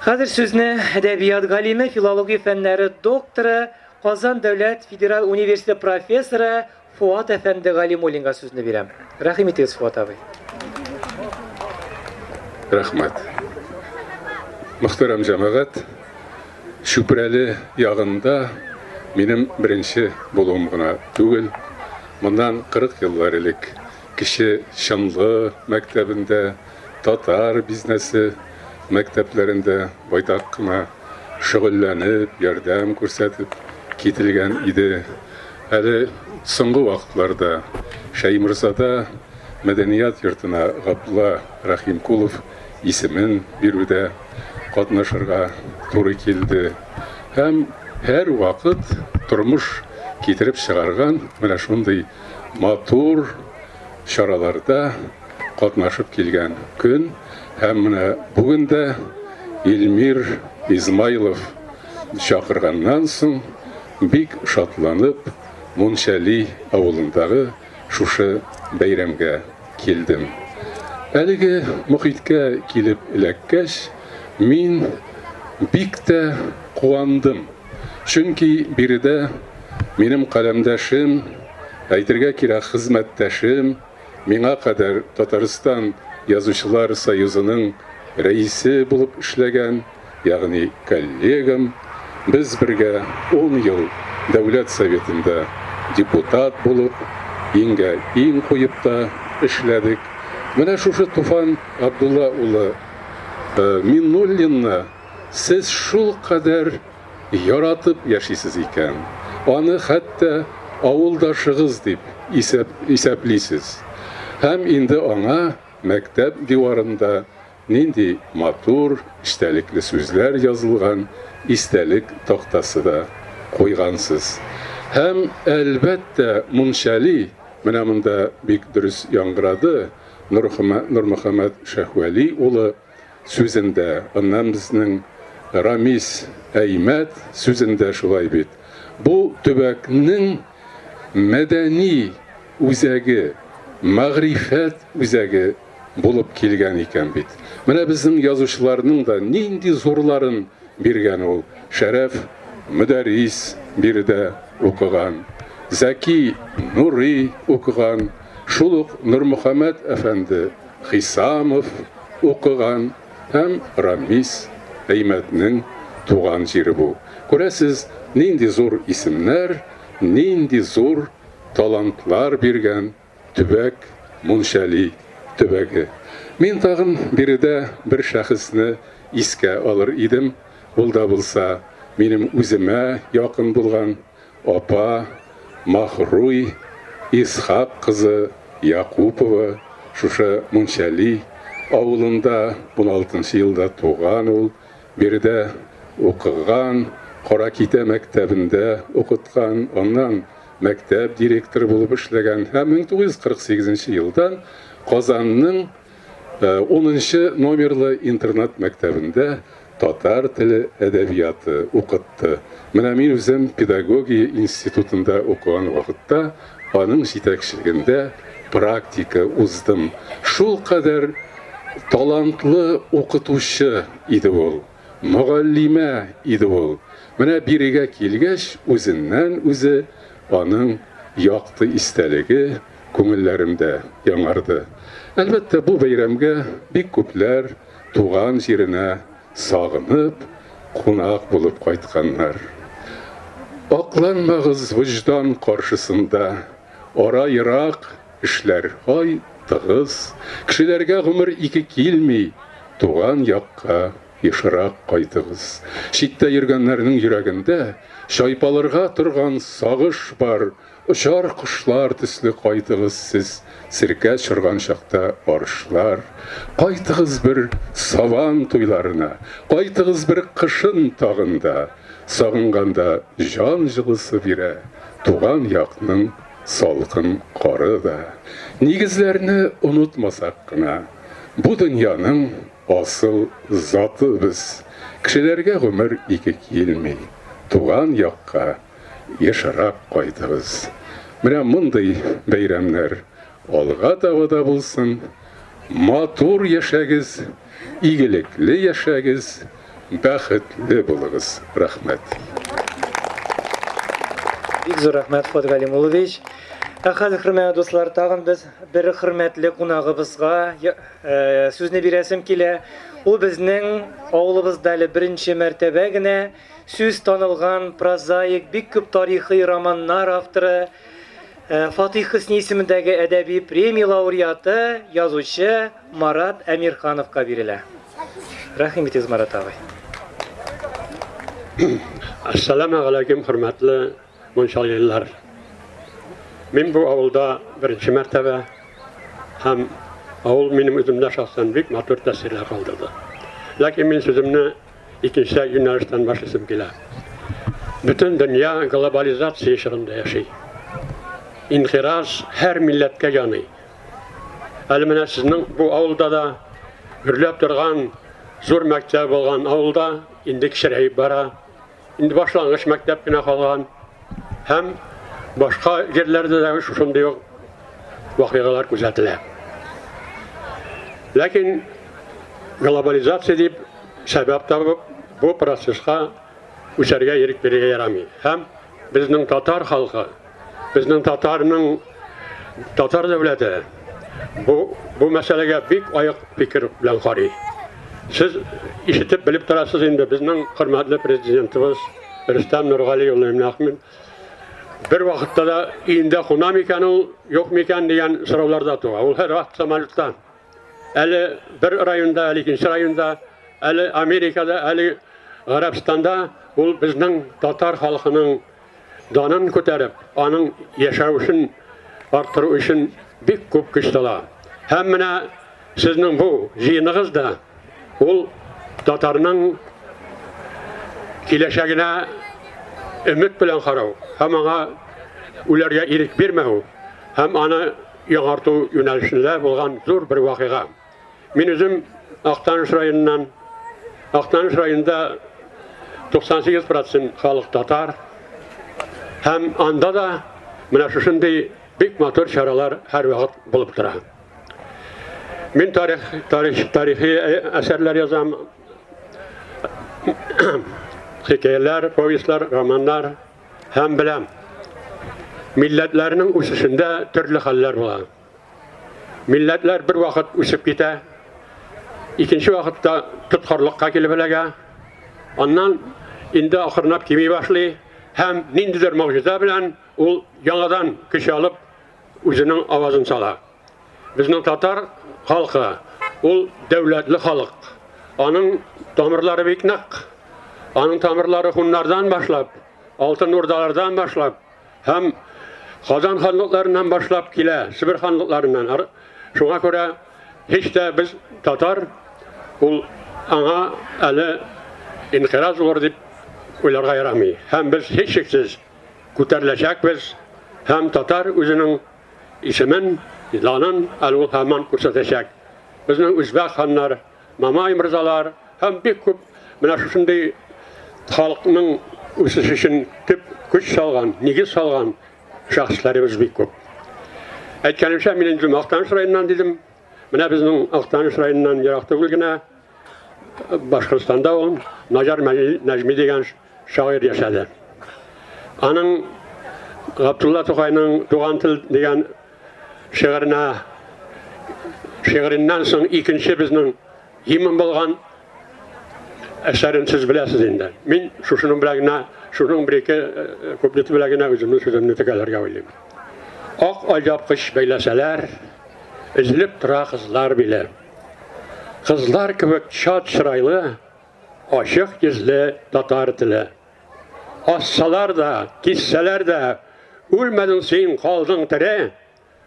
Хәзер сүзне әдәбият галиме, филология фәннәре докторы, Казан дәүләт федераль университеты профессоры Фуат әфәнде Галимуллинга сүзне бирәм. Рәхим итегез, Фуат абый. Рәхмәт. Мөхтәрәм җәмәгать, Чүпрәле ягында минем беренче булуым гына түгел. Моннан 40 еллар элек Кече Чынлы мәктәбендә, татар бизнәсе мәктәпләрендә байтак кына шөгыльләнеп, ярдәм күрсәтеп кителгән иде. Әле соңгы вакытларда Шәйморзада мәдәният йортына Габдулла Рәхимкулов исемен бирүдә катнашырга туры килде. Һәм һәрвакыт тормыш китереп чыгарган менә шундый матур чараларда катнашып килгән көн. Һәм менә бүген дә Илмир Измайлов чакырганнан соң бик шатланып Мунчәли авылындагы шушы бәйрәмгә килдем. Әлеге мохиткә килеп эләккәч, мин бик тә куандым. Чөнки биредә минем каләмдәшем, әйтергә кирәк, хезмәттәшем, миңа кадәр Татарстан Язучылар союзының рәисе булып эшләгән, ягъни коллегам, без бергә ун ел Дәүләт Советында депутат булып, иңгә иң куеп та эшләдек. Менә шушы Туфан Абдулла улы Миннуллинны сез шулкадәр яратып яшисез икән, аны хәтта авылдашыгыз дип исәплисез. Һәм инде аңа мәктәп диварында Нинди матур, эчтәлекле сүзләр язылган истәлек тактасы да куйгансыз. Һәм, әлбәттә, Мунчәли, менә монда бик дөрес яңгырады Нурмөхәммәт Шәһвәли улы сүзендә, аннан безнең Рамис Әймәт сүзендә шулай бит. Бу төбәкнең мәдәни үзәге, мәгърифәт үзәге булып килгән икән бит. Менә безнең язучыларның да нинди зурларын биргән ул. Шәрәф Мөдәррис биредә укыган, Зәки Нурый укыган, шул ук Нурмөхәммәт әфәнде Хисамов укыган һәм Рамис Әймәтнең туган җире бу. Күрәсез, нинди зур исемнәр, нинди зур талантлар биргән Төбәк, Мунчәли төбәге. Мин тагын биредә бер шәхесне искә алыр идем. Ул да булса минем үземә якын булган апа Маһруй Исхак кызы Якупова, шушы Мунчәли авылында уналтынчы елда туган ул, биредә укыган, Каракитә мәктәбендә укыткан, аннан мәктәп директоры булып эшләгән һәм 1948 нче елдан Казанның унынчы номерлы интернат мәктәбендә татар теле әдәбияты укытты. Менә мин үзем педагогия институтында укыган вакытта аның җитәкчелегендә практика уздым. Шулкадәр талантлы укытучы иде ул, мөгаллимә иде ул. Менә бирегә килгәч, үзеннән-үзе аның якты истәлеге күңелләремдә яңарды. Әлбәттә, бу бәйрәмгә бик күпләр туган җиренә сагынып, кунак булып кайтканнар. Акланмагыз вөҗдан каршысында, ара ерак, эшләр һай тыгыз, кешеләргә гомер ике килми, туган якка ешрак кайтыгыз. Читтә йөргәннәрнең йөрәгендә чайпалырга торган сагыш бар, Очар кошлар төсле кайтыгыз сез, Серкә чорган чакта арышлар. Кайтыгыз бер Сабан туйларына, Кайтыгыз бер кышын тагын да. Сагынганда җан җылысы бирә Туган якның салкын кары да. Нигезләрне онытмасак кына, Бу дөньяның асыл заты без. Кешеләргә гомер ике килми, Туган якка ешрак кайтыгыз. Менә мондый бәйрәмнәр алга таба да булсын. Матур яшәгез, игелекле яшәгез, бәхетле булыгыз. Рәхмәт. Бик зур рәхмәт, Фуат Галимуллович. Ә хәзер, хөрмәтле дуслар, тагын без бер хөрмәтле кунагыбызга э, сүзне бирәсем килә. Ул безнең авылыбызда әле беренче мәртәбә генә Сүз танылган прозаик, бик күп тарихи романнар авторы, э, Фатих Хөсни исемендәге әдәби премия лауреаты, язучы Марат Әмирхановка бирелә. Рәхим итегез, Марат абый. Ассаламу алейкум, хөрмәтле мунчалилар. Мин бу авылда беренче мәртәбә һәм авыл минем үземдә шәхсән бик матур тәэсирләр калдырды. Ләкин мин сүземне Икенче юнәлештән башлыйсым килә. Бөтен дөнья глобализация чорында яши. Инкыйраз һәр милләткә яный. Әле менә сезнең бу авылда да гөрләп торган зур мәктәп булган авылда инде кечерәеп бара. Инде башлангыч мәктәп кенә калган. Һәм башка җирләрдә дә шушындый ук вакыйгалар күзәтелә. Ләкин глобализация дип сәбәп табып, бу процесска үсәргә ирек бирергә ярамый. Һәм безнең татар халкы, безнең татарның татар дәүләте бу бу мәсьәләгә бик аек фикер белән карый. Сез ишетеп белеп торасыз инде, безнең хөрмәтле президентыбыз Рөстәм Нургали улы Миннәхмәт бер вакытта да өендә куна микән ул, юк микән дигән сораулар да туа. Ул һәрвакыт самолетта. Әле бер районда, әле икенче районда, әле Америкада, әле Гарәбстанда ул безнең татар халкының данын күтәреп, аның яшәвешен арттыру өчен бик күп көч сала. Һәм менә сезнең бу җыеныгыз да ул татарның киләчәгенә өмет белән карау һәм аңа үләргә ирек бирмәү һәм аны яңарту юнәлешендә булган зур бер вакыйга. Мин үзем Актаныш районыннан. Актаныш районында 98% халык татар. Һәм анда да менә шушындый бик матур чаралар һәрвакыт булып тора. Мин тарих, тарих, тарихи әсәрләр язам. Хикәяләр, повестьлар, романнар. Һәм беләм, милләтләрнең үсешендә төрле хәлләр була. Милләтләр бер вакыт үсеп китә, икенче вакытта тоткарлыкка килеп эләгә. Аннан инде акрынлап кими башлый һәм ниндидер могҗиза белән ул яңадан көч алып үзенең авазын сала. Безнең татар халкы ул дәүләтле халык. Аның тамырлары бик нык. Аның тамырлары хуннардан башлап, Алтын Урдалардан башлап һәм Казан ханлыкларыннан башлап килә, Себер ханлыкларыннан. Шуңа күрә һич тә без татар ул аңа әле инкыйраз булыр дип уйларга ярамый. Һәм без һичшиксез күтәреләчәкбез һәм татар үзенең исемен, данын әле ул һаман күрсәтәчәк. Безнең үзбәк ханнар, Мамай морзалар һәм бик күп менә шушындый халыкның үсеше өчен төп көч салган, нигез салган шәхесләребез бик күп. Әйткәнемчә, мин инде Актаныш районыннан дидем. Менә безнең Актаныш районыннан ерак түгел генә Башкортстанда ул Наҗар Нәҗми дигән шагыйрь яшәде. Аның Габдулла Тукайның Туган тел дигән шигыренә шигыреннән соң икенче безнең гимн булган әсәрен сез беләсез инде. Мин шушының белән генә, шуның бер-ике э, куплеты белән генә үземнең сүземне төгәлләргә уйлыйм. Ак алъяпкыч бәйләсәләр, өзелеп тора кызлар биле. Кызлар кебек чат чырайлы, ачык йөзле татар теле. Ассалар да, киссәләр дә, үлмәдең син, калдың тере.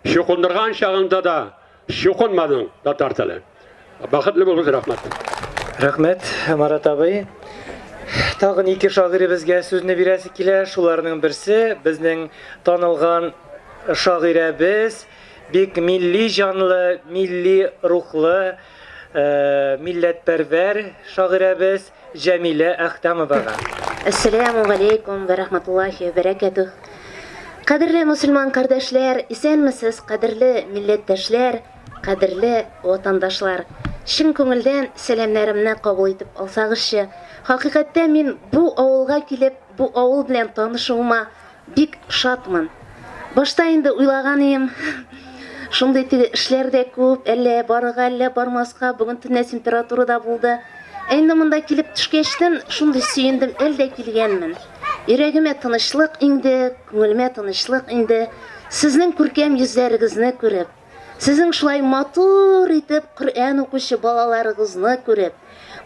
Чукындырган чагында да чукынмадың, татар теле. Бәхетле булыгыз, рәхмәт. Рәхмәт, Марат абый. Тагын ике шагыйребезгә сүзне бирәсе килә. Шуларның берсе безнең танылган шагыйрәбез, бик милли җанлы, милли рухлы, э, милләтпәрвәр шагыйрәбез Җәмилә Әхтәмовага. Әссәләмү галәйкүм вә рәхмәтуллаһи вә бәрәкәтүһ. Кадерле мөселман кардәшләр, исәнмесез, кадерле милләттәшләр, кадерле ватандашлар. Чын күңелдән сәламнәремне кабул итеп алсагызчы. Хакыйкатьтә мин бу авылга килеп, бу авыл белән танышуыма бик шатмын. Башта инде уйлаган ием, шундый теге эшләр дә күп, әллә барырга, әллә бармаска, бүген төнлә температура да булды. Ә инде монда килеп төшкәчтен, шундый сөендем, әле дә килгәнмен. Йөрәгемә тынычлык иңде, күңелемә тынычлык инде. Сезнең күркәм йөзләрегезне күреп, сезнең шулай матур итеп Коръән укучы балаларыгызны күреп,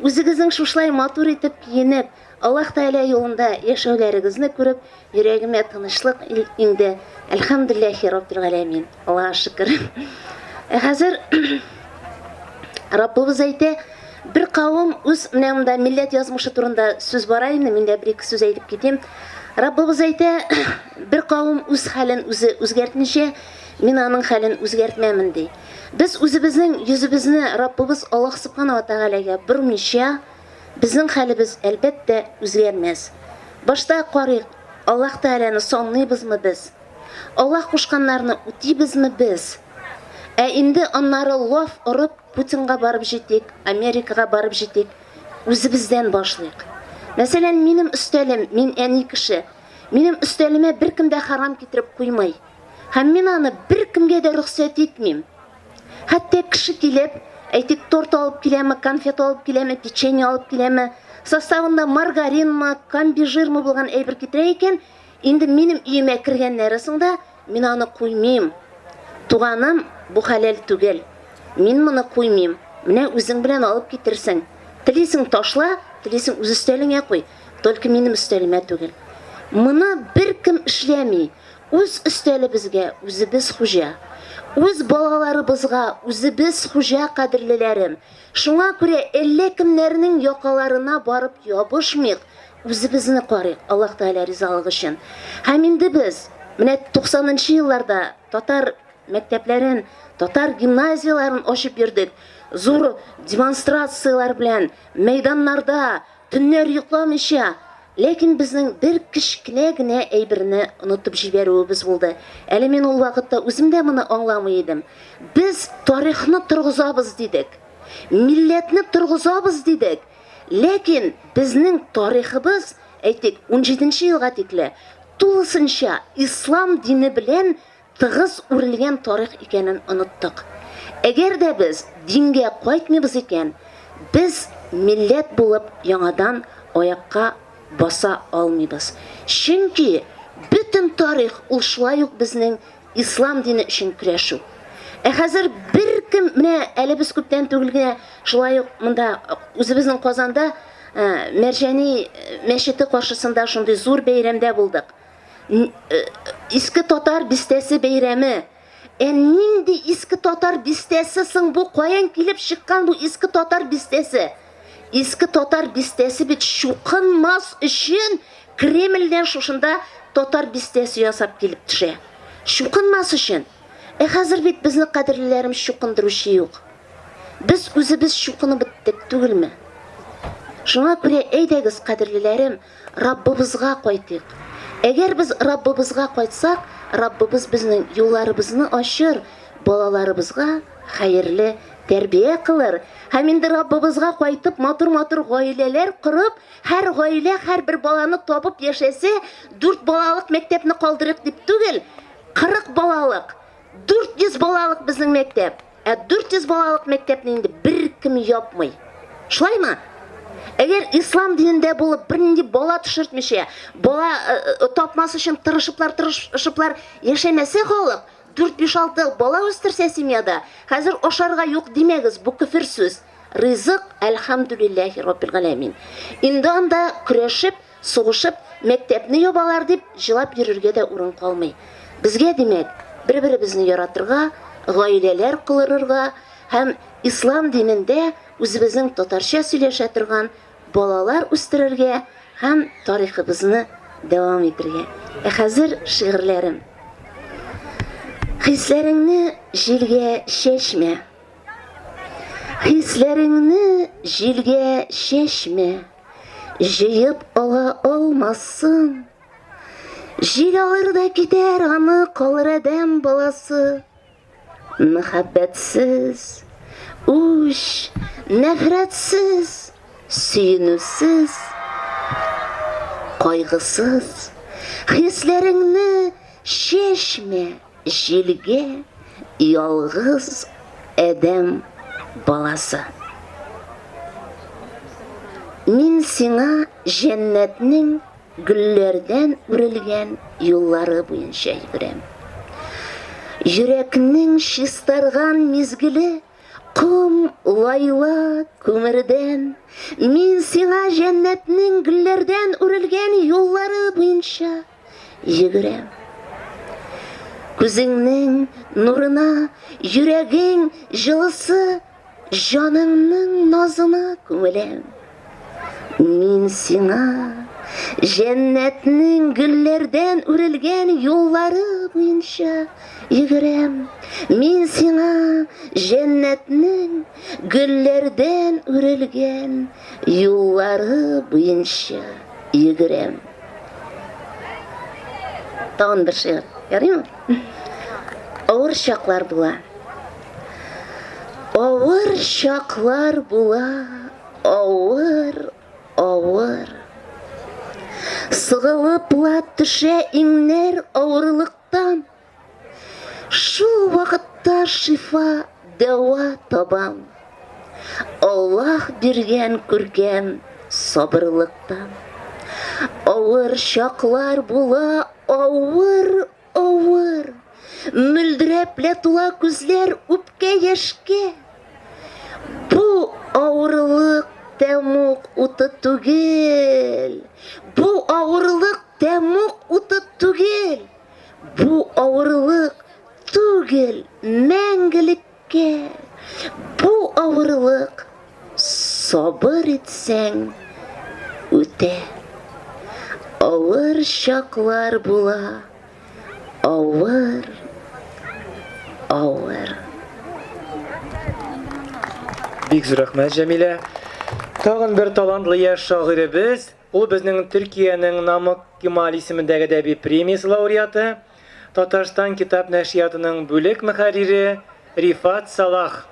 үзегезнең шушылай матур итеп киенеп, Аллаһ Тәгалә юлында яшәүләрегезне күреп, йөрәгемә тынычлык иңде. Әлхәмдүлилләһи Раббил галәмин. Аллаһка шөкер. Ә хәзер Раббыбыз әйтә, бер кавым үз менә монда милләт язмышы турында сүз бара инде, мин дә бер-ике сүз әйтеп китим. Раббыбыз әйтә, бер кавым үз хәлен үзе үзгәртмичә, мин аның хәлен үзгәртмәмен ди. Без үзебезнең йөзебезне Раббыбыз Аллаһ Субхана ва Тәгаләгә бормыйча, Безнең хәлебез, әлбәттә, үзгәрмәс. Башта карыйк, Аллаһ Тәгаләне санлыйбызмы без? Аллаһ кушканнарны үтибезме без? Ә инде аннары лаф орып, Путинга барып җитик, Америкага барып җитик, үзебездән башлыйк. Мәсәлән, минем өстәлем, мин әни кеше, минем өстәлемә беркем дә хәрам китереп куймый. Һәм мин аны беркемгә дә рөхсәт итмим. Хәтта кеше килеп, әйтик, торт алып киләме, конфет алып киләме, печенье алып киләме, составында маргаринмы, комбижирмы булган әйбер китерә икән, инде минем өемә кергәннәре соң да, мин аны куймыйм. Туганым, бу хәләл түгел. Мин моны куймыйм. Менә үзең белән алып китерсең. Телисең ташла, телисең үз өстәлеңә куй, только минем өстәлемә түгел. Моны беркем эшләми. Үз өстәлебезгә үзебез хуҗа. Үз балаларыбызга үзебез хуҗа, кадерлеләрем. Шуңа күрә әллә кемнәрнең якаларына барып ябышмыйк, үзебезне карыйк, Аллаһ Тәгалә ризалыгы өчен. Һәм инде без, менә туксанынчы елларда татар мәктәпләрен, татар гимназияләрен ачып йөрдек, зур демонстрацияләр белән, мәйданнарда, төннәр йокламыйча. Ләкин безнең бер кечкенә генә әйберне онытып җибәрүебез булды. Әле мин ул вакытта үзем дә моны аңламый идем. Без тарихны торгызабыз дидек. Милләтне торгызабыз дидек. Ләкин безнең тарихыбыз, әйтик, унҗиденче елга тикле, тулысынча ислам дине белән тыгыз үрелгән тарих икәнен оныттык. Әгәр дә без дингә кайтмыйбыз икән, без милләт булып яңадан аякка баса алмыйбыз. Чөнки бөтен тарих ул шулай ук безнең ислам дине өчен көрәшү. Ә хәзер беркем, менә әле без күптән түгел генә шулай ук монда үзебезнең Казанда Мәрҗани мәчете каршысында шундый зур бәйрәмдә булдык. Иске татар бистәсе бәйрәме. Ә нинди иске татар бистәсе соң бу? Каян килеп чыккан бу иске татар бистәсе? Иске татар бистәсе бит чукынмас өчен Кремльдән шушында татар бистәсе ясап килеп төшә. Чукынмас өчен. Ә хәзер бит безне кадерлеләрем чукындыручы юк. Без үзебез чукынып беттек түгелме? Шуңа күрә әйдәгез, кадерлеләрем, Раббыбызга кайтыйк. Әгәр без Раббыбызга кайтсак, Раббыбыз безнең юлларыбызны ачыр, балаларыбызга хәерле тәрбия кылыр. Һәм инде Раббыбызга кайтып, матур-матур гаиләләр корып, һәр гаилә һәрбер баланы табып яшәсә, дүрт балалык мәктәпне калдырыйк дип түгел, 40 балалык, 400 балалык безнең мәктәп. Ә 400 балалык мәктәпне инде беркем япмый. Шулаймы? Әгәр ислам динендә булып, бернинди бала төшертмичә, бала э, э, тапмас өчен тырышыплар, тырышыплар яшәмәсә халык, 4-5-6 бала үстерсә семьяда, хәзер ашарга юк димәгез, бу көфер сүз. Ризык, әлхәмдүлилләһи раббил галәмин. Инде анда көрәшеп, Сугышып, мәктәпне ябалар дип җылап йөрергә дә урын калмый. Безгә, димәк, бер-беребезне яратырга, гаиләләр корырга һәм ислам динендә үзебезнең татарча сөйләшә торган балалар үстерергә һәм тарихыбызны дәвам итергә. Ә хәзер шигырьләрем. Хисләреңне җилгә чәчмә. Хисләреңне җилгә чәчмә. Җыеп ала алмассың. Җил алыр да китәр аны калыр адәм баласы. Мәхәббәтсез, үч, нәфрәтсез, сөенүсез, кайгысыз. Хисләреңне чәчмә. Җилгә ялгыз адәм баласы. Мин сиңа җәннәтнең гөлләрдән үрелгән юллары буенча йөгерәм. Йөрәкнең чистарган мизгеле ком, лайла, күмердән. Мин сиңа җәннәтнең гөлләрдән үрелгән юллары буенча йөгерәм. Күзеңнең нурына, йөрәгең җылысы, җаныңның назына күмеләм. Мин сиңа җәннәтнең гөлләрдән үрелгән юллары буенча йөгерәм. Мин сиңа җәннәтнең гөлләрдән үрелгән юллары буенча йөгерәм. Тагын бер шигырь. Ярыймы? Авыр чаклар була. Авыр чаклар була. Авыр, авыр. Сыгылып ла төшә иңнәр авырлыктан. Шул вакытта шифа, дәва табам. Аллаһ биргән күркәм сабырлыктан. Авыр чаклар була, авыр, авыр. Мөлдерәп лә тула күзләр үпкә яшькә. Бу авырлык тәмуг уты түгел. Бу авырлык тәмуг уты түгел. Бу авырлык түгел мәңгелеккә. Бу авырлык сабыр итсәң үтә. Авыр чаклар була, авыр, авыр. Бик зур рәхмәт, Җәмилә. Тагын бер талантлы яшь шагыйребез Ул безнең Төркиянең Намык Кемаль исемендәге әдәби премиясе лауреаты, Татарстан китап нәшриятының бүлек мөхәррире Рифат Салах.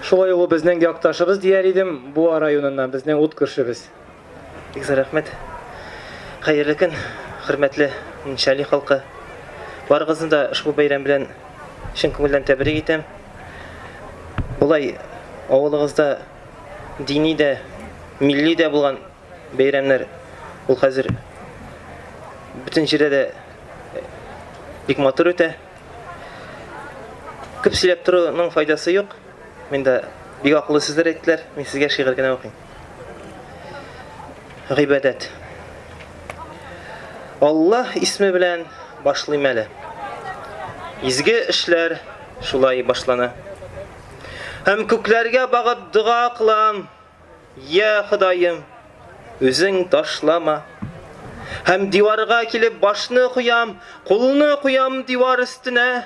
Шулай ул безнең якташыбыз дияр идем, Буа районыннан, безнең ут күршебез. Бик зур рәхмәт. Хәерле көн, хөрмәтле Мунчали халкы. Барыгызны да ошбу бәйрәм белән чын күңелдән тәбрик итәм. Болай авылыгызда дини дә, милли дә булган бәйрәмнәр ул хәзер бөтен җирдә дә бик матур үтә. Күп сөйләп торуның файдасы юк. Мин дә бик акыллы сүзләр әйттеләр. Мин сезгә шигырь генә укыйм. Гыйбадәт. Аллаһ исме белән башлыйм әле. Изге эшләр шулай башлана. Һәм күкләргә багып дога кылам. Я Ходаем, үзең ташлама. Һәм диварга килеп башны куям, кулны куям дивар өстенә.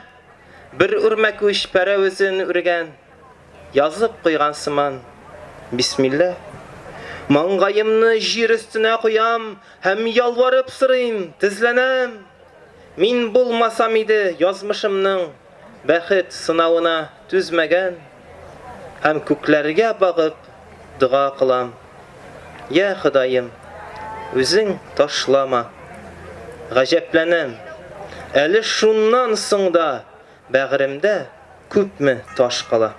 Бер үрмәкүч пәрәвезен үргән, язып куйган сыман. Бисмилла. Маңгаемны җир өстенә куям һәм ялварып сорыйм, тезләнәм. Мин булмасам иде язмышымның бәхет сынавына түзмәгән һәм күкләргә багып дога кылам. Я Ходаем, үзең ташлама. Гаҗәпләнәм, әле шуннан соң да бәгыремдә күпме таш кала.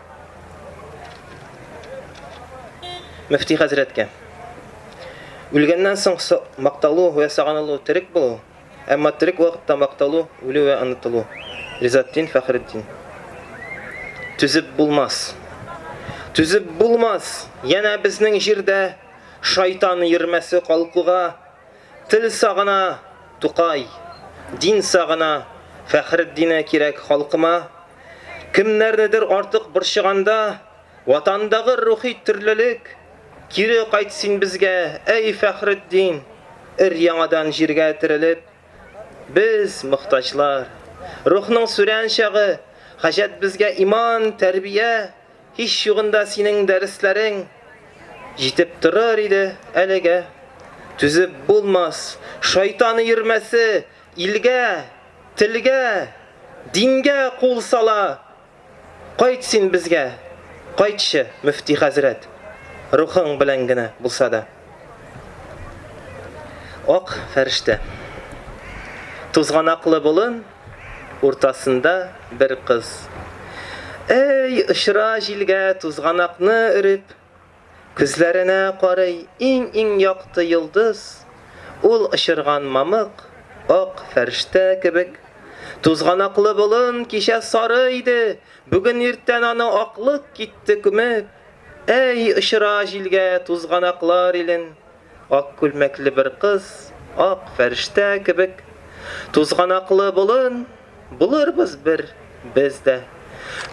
Мөфти хәзрәткә. Үлгәннән соң макталу вә сагынылу терек булу, Әмма терек вакытта макталу, үлү вә онытылу. Ризатдин Фәхретдин. Түзеп булмас. Түзеп булмас! Янә безнең җирдә шайтан йөрмәсе калкуга. Тел сагына, Тукай, дин сагына, Фәхретдине кирәк халкыма. Кемнәрнедер артык борчыганда, Ватандагы рухи төрлелек, Кире кайт син безгә, әй Фәхретдин, Өр-яңадан җиргә терелеп. Без, мохтаҗлар. Рухның сүрән чагы, Хаҗәт безгә иман, тәрбия, Һич югында синең дәресләрең Җитеп торыр иде әлегә. Түзеп булмас, шайтан өермәсе Илгә, телгә, дингә кул сала. Кайт син безгә, кайтчы, мөфти хәзрәт, рухың белән генә булса да. Ак фәрештә. Тузганаклы болын уртасында бер кыз. Әй, очыра җилгә тузганакны өреп, Күзләренә карый иң-иң якты йолдыз, Ул очырган мамык, ак фәрештә кебек. Тузганаклы болын кичә сары иде, Бүген иртән аны аклык китте күмеп. Әй, очыра җилгә тузганаклар илен, Ак күлмәкле бер кыз, ак фәрештә кебек. Тузганаклы болын, булырбыз бер без дә.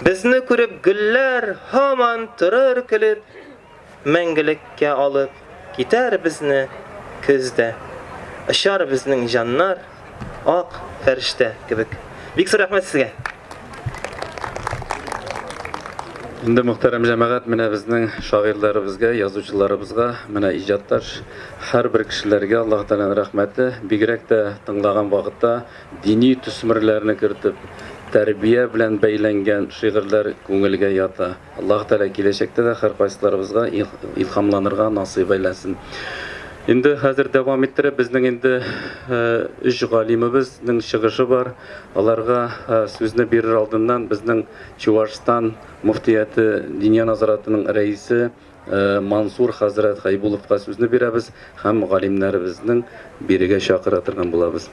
Безне күреп гөлләр һаман торыр көлеп, Мәңгелеккә алып китәр безне көз дә. Очар безнең җаннар ак фәрештә кебек. Бик зур рәхмәт сезгә! Инде, мөхтәрәм җәмәгать, менә безнең шагыйрьләребезгә, язучыларыбызга, менә иҗатташ һәрбер кешеләргә Аллаһ Тәгаләнең рәхмәте, бигрәк тә тыңлаган вакытта дини төсмерләрне кертеп, тәрбия белән бәйләнгән шигырьләр күңелгә ята. Аллаһ Тәгалә киләчәктә дә һәркайсыларыбызга илһамланырга насыйп әйләсен. Инде хәзер дәвам иттереп, безнең инде өч галимебезнең чыгышы бар. Аларга сүзне бирер алдыннан безнең Чувашстан мөфтияте Диния назаратының рәисе Мансур хәзрәт Хәйбулловка сүзне бирәбез һәм галимнәребезнең бирегә чакыра торган булабыз.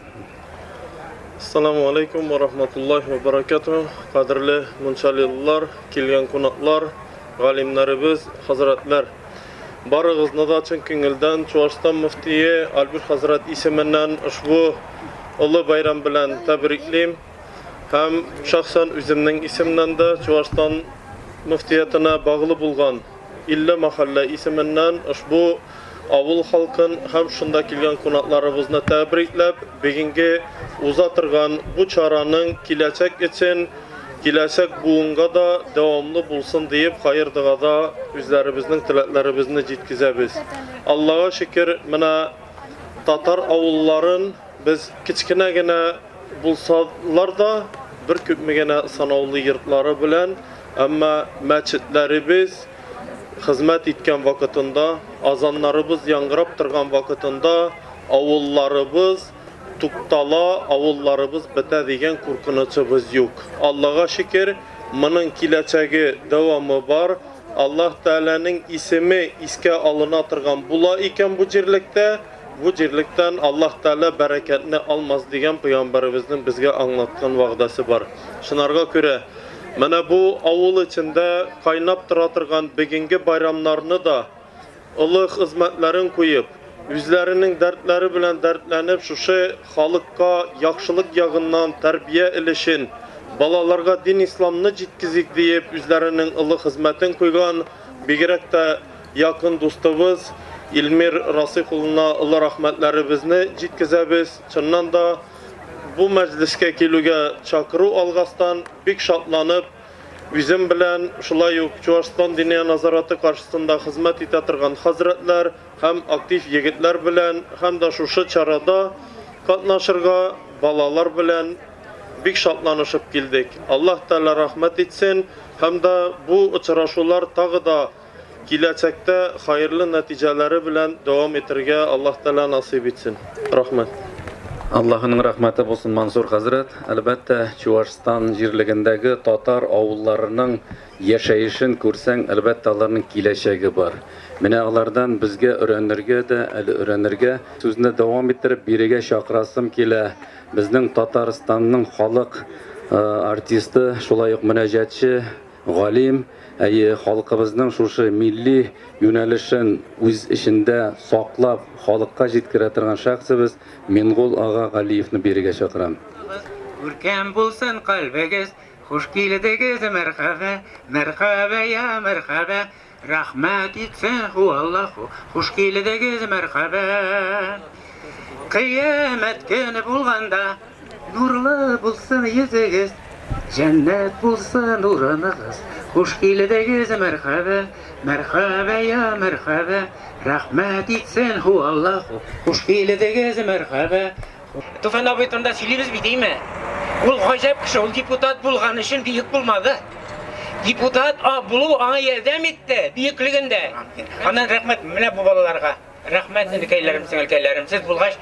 Ассаламу алейкум ва рахматуллахи ва баракатуһ. Кадерле мунчалилылар, килгән кунаклар, галимнәребез, хәзрәтләр. Барыгызны да чын күңелдән Чуашстан мөфтие Альбир хәзрәт исеменнән ошбу олы бәйрәм белән тәбриклим. Һәм шәхсән үземнең исемнән дә Чуашстан мөфтиятенә баглы булган 50 мәхәллә исеменнән ошбу авыл халкын һәм шунда килгән кунакларыбызны тәбрикләп, бүгенге уза торган бу чараның киләчәк өчен, киләчәк буынга да дәвамлы булсын диеп хәер-догада үзләребезнең теләкләребезне җиткезәбез. Аллага шөкер, менә татар авылларын без кечкенә генә булсалар да, бер күпме генә санаулы йортлары белән, әмма мәчетләребез хезмәт иткән вакытында, азаннарыбыз яңгырап торган вакытында авылларыбыз туктала, авылларыбыз бетә дигән куркынычыбыз юк. Аллага шөкер, моның киләчәге дәвамы бар. Аллаһ Тәгаләнең исеме искә алына торган була икән бу җирлектә, Бу җирлектән Аллаһ Тәгалә бәрәкәтне алмас дигән пәйгамбәребезнең безгә аңлаткан вәгъдәсе бар. Шунарга күрә, Менә бу авыл эчендә кайнап тора торган бүгенге байрамнарны да олы хезмәтләрен куеп, үзләренең дәртләре белән дәртләнеп шушы халыкка яхшылык ягыннан тәрбия өлешен, балаларга дин исламны җиткезик диеп үзләренең олы хезмәтен куйган, бигрәк тә якын дустыбыз Илмир Расыйх улына олы рәхмәтләребезне җиткезәбез. Чыннан да бу мәҗлескә килүгә чакыру алгастан бик шатланып, үзем белән шулай ук Чуашстан Диния назараты каршысында хезмәт итә торган хәзрәтләр һәм актив егетләр белән һәм дә шушы чарада катнашырга балалар белән бик шатланышып килдек. Аллаһ Тәгалә рәхмәт итсен һәм дә бу очрашулар тагы да киләчәктә хәерле нәтиҗәләре белән дәвам итергә Аллаһ Тәгалә насыйп итсен. Рәхмәт. Аллаһының рәхмәте булсын, Мансур хәзрәт. Әлбәттә, Чуашстан җирлегендәге татар авылларының яшәешен күрсәң, әлбәттә, аларның киләчәге бар. Менә алардан безгә өйрәнергә дә, әле өйрәнергә. Сүзне дәвам иттереп, бирегә чакырасым килә. Безнең Татарстанның халык артисты, шулай ук мөнәҗәтче, Галим, әйе, халкыбызның шушы милли юнәлешен үз эчендә саклап, халыкка җиткерә торган шәхсебез Мингул ага Галиевны бирегә чакырам. Күркәм булсын кальбегез, Хуш килдегез, мәрхәбә, Мәрхәбә, я мәрхәбә, Рәхмәт итсен ху Аллаһу, Хуш килдегез, мәрхәбә. Кыямәт көне булганда, Нурлы булсын йөзегез, Җәннәт булсын урыныгыз. Хуш килдегез, мәрхәбә, Мәрхәбә, я мәрхәбә, Рәхмәт итсен ху Аллаһу, Хуш килдегез, мәрхәбә. Туфан абый турында сөйлибез бит, әйме? Ул гаҗәп кеше, ул депутат булган өчен бөек булмады. Депутат булу аңа ярдәм итте бөеклегендә. Аннан рәхмәт менә бу балаларга. Рәхмәт, энекәйләрем, сеңелкәйләрем. Сез булгач,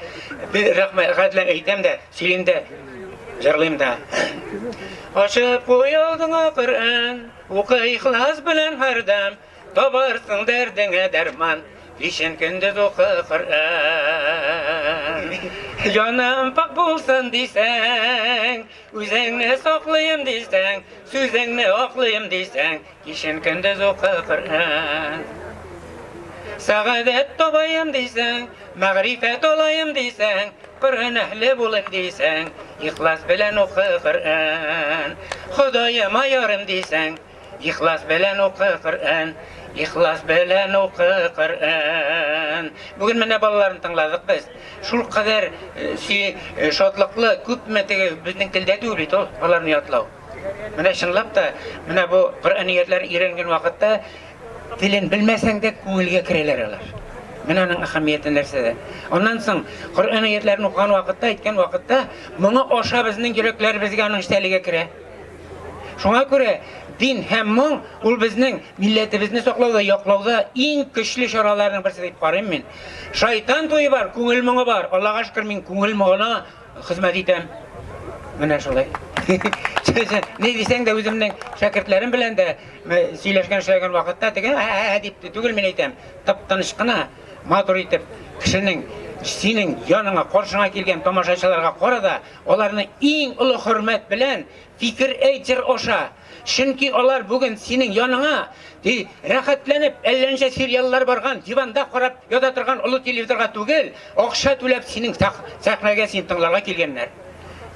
без рәхмәт рәхәтләнеп әйтәм дә, сөйлим дә, җырлыйм да. Ачып куй алдыңа Коръән, укы ихлас белән һәрдәм, табарсың дәрдеңә дәрман. Кичен көндез укы Коръән. Җаным пакь булсын дисәң, үзеңне саклыйм дисәң, сүзеңне аклыйм дисәң, Кичен көндез укы Коръән. Сәгадәт табаем дисәң, мәгърифәт алаем дисәң, Коръән әһле булыйм дисәң, ихлас белән укы Коръән. Ходаема ярым дисәң, ихлас белән укы Коръән. Ихлас белән укы Коръән. Бүген менә балаларны тыңладык без. Шул кадәр э, шатлыклы, күпме теге безнең телдә түгел бит ул аларны ятлау. Менә чынлап та, менә бу Коръән иятләрен өйрәнгән вакытта телен белмәсәң дә күңелгә керәләр алар. Менә аның әһәмияте нәрсәдә. Аннан соң Коръән аятларын укыган вакытта, әйткән вакытта, моңы аша безнең йөрәкләребезгә аның эчтәлеге керә. Шуңа күрә дин һәм моң ул безнең милләтебезне саклауда, яклауда иң көчле чараларның берсе дип карыйм мин. Шайтан туе бар, күңел моңы бар. Аллага шөкер, мин күңел моңына хезмәт итәм. Менә шулай. Ни дисәң дә үземнең шәкертләрем белән дә сөйләшкән эшләгән вакытта теге ә дип түгел мин әйтәм. Тып-тыныч кына, матур итеп кешенең синең яныңа, каршыңа килгән тамашачыларга кара да, аларны иң олы хөрмәт белән фикер әйт җыр аша. Чөнки алар бүген синең яныңа ди, рәхәтләнеп, әллә ничә сериаллар барган, диванда карап ята торган олы телевизорга түгел, акча түләп синең сәхнәгә син тыңларга килгәннәр.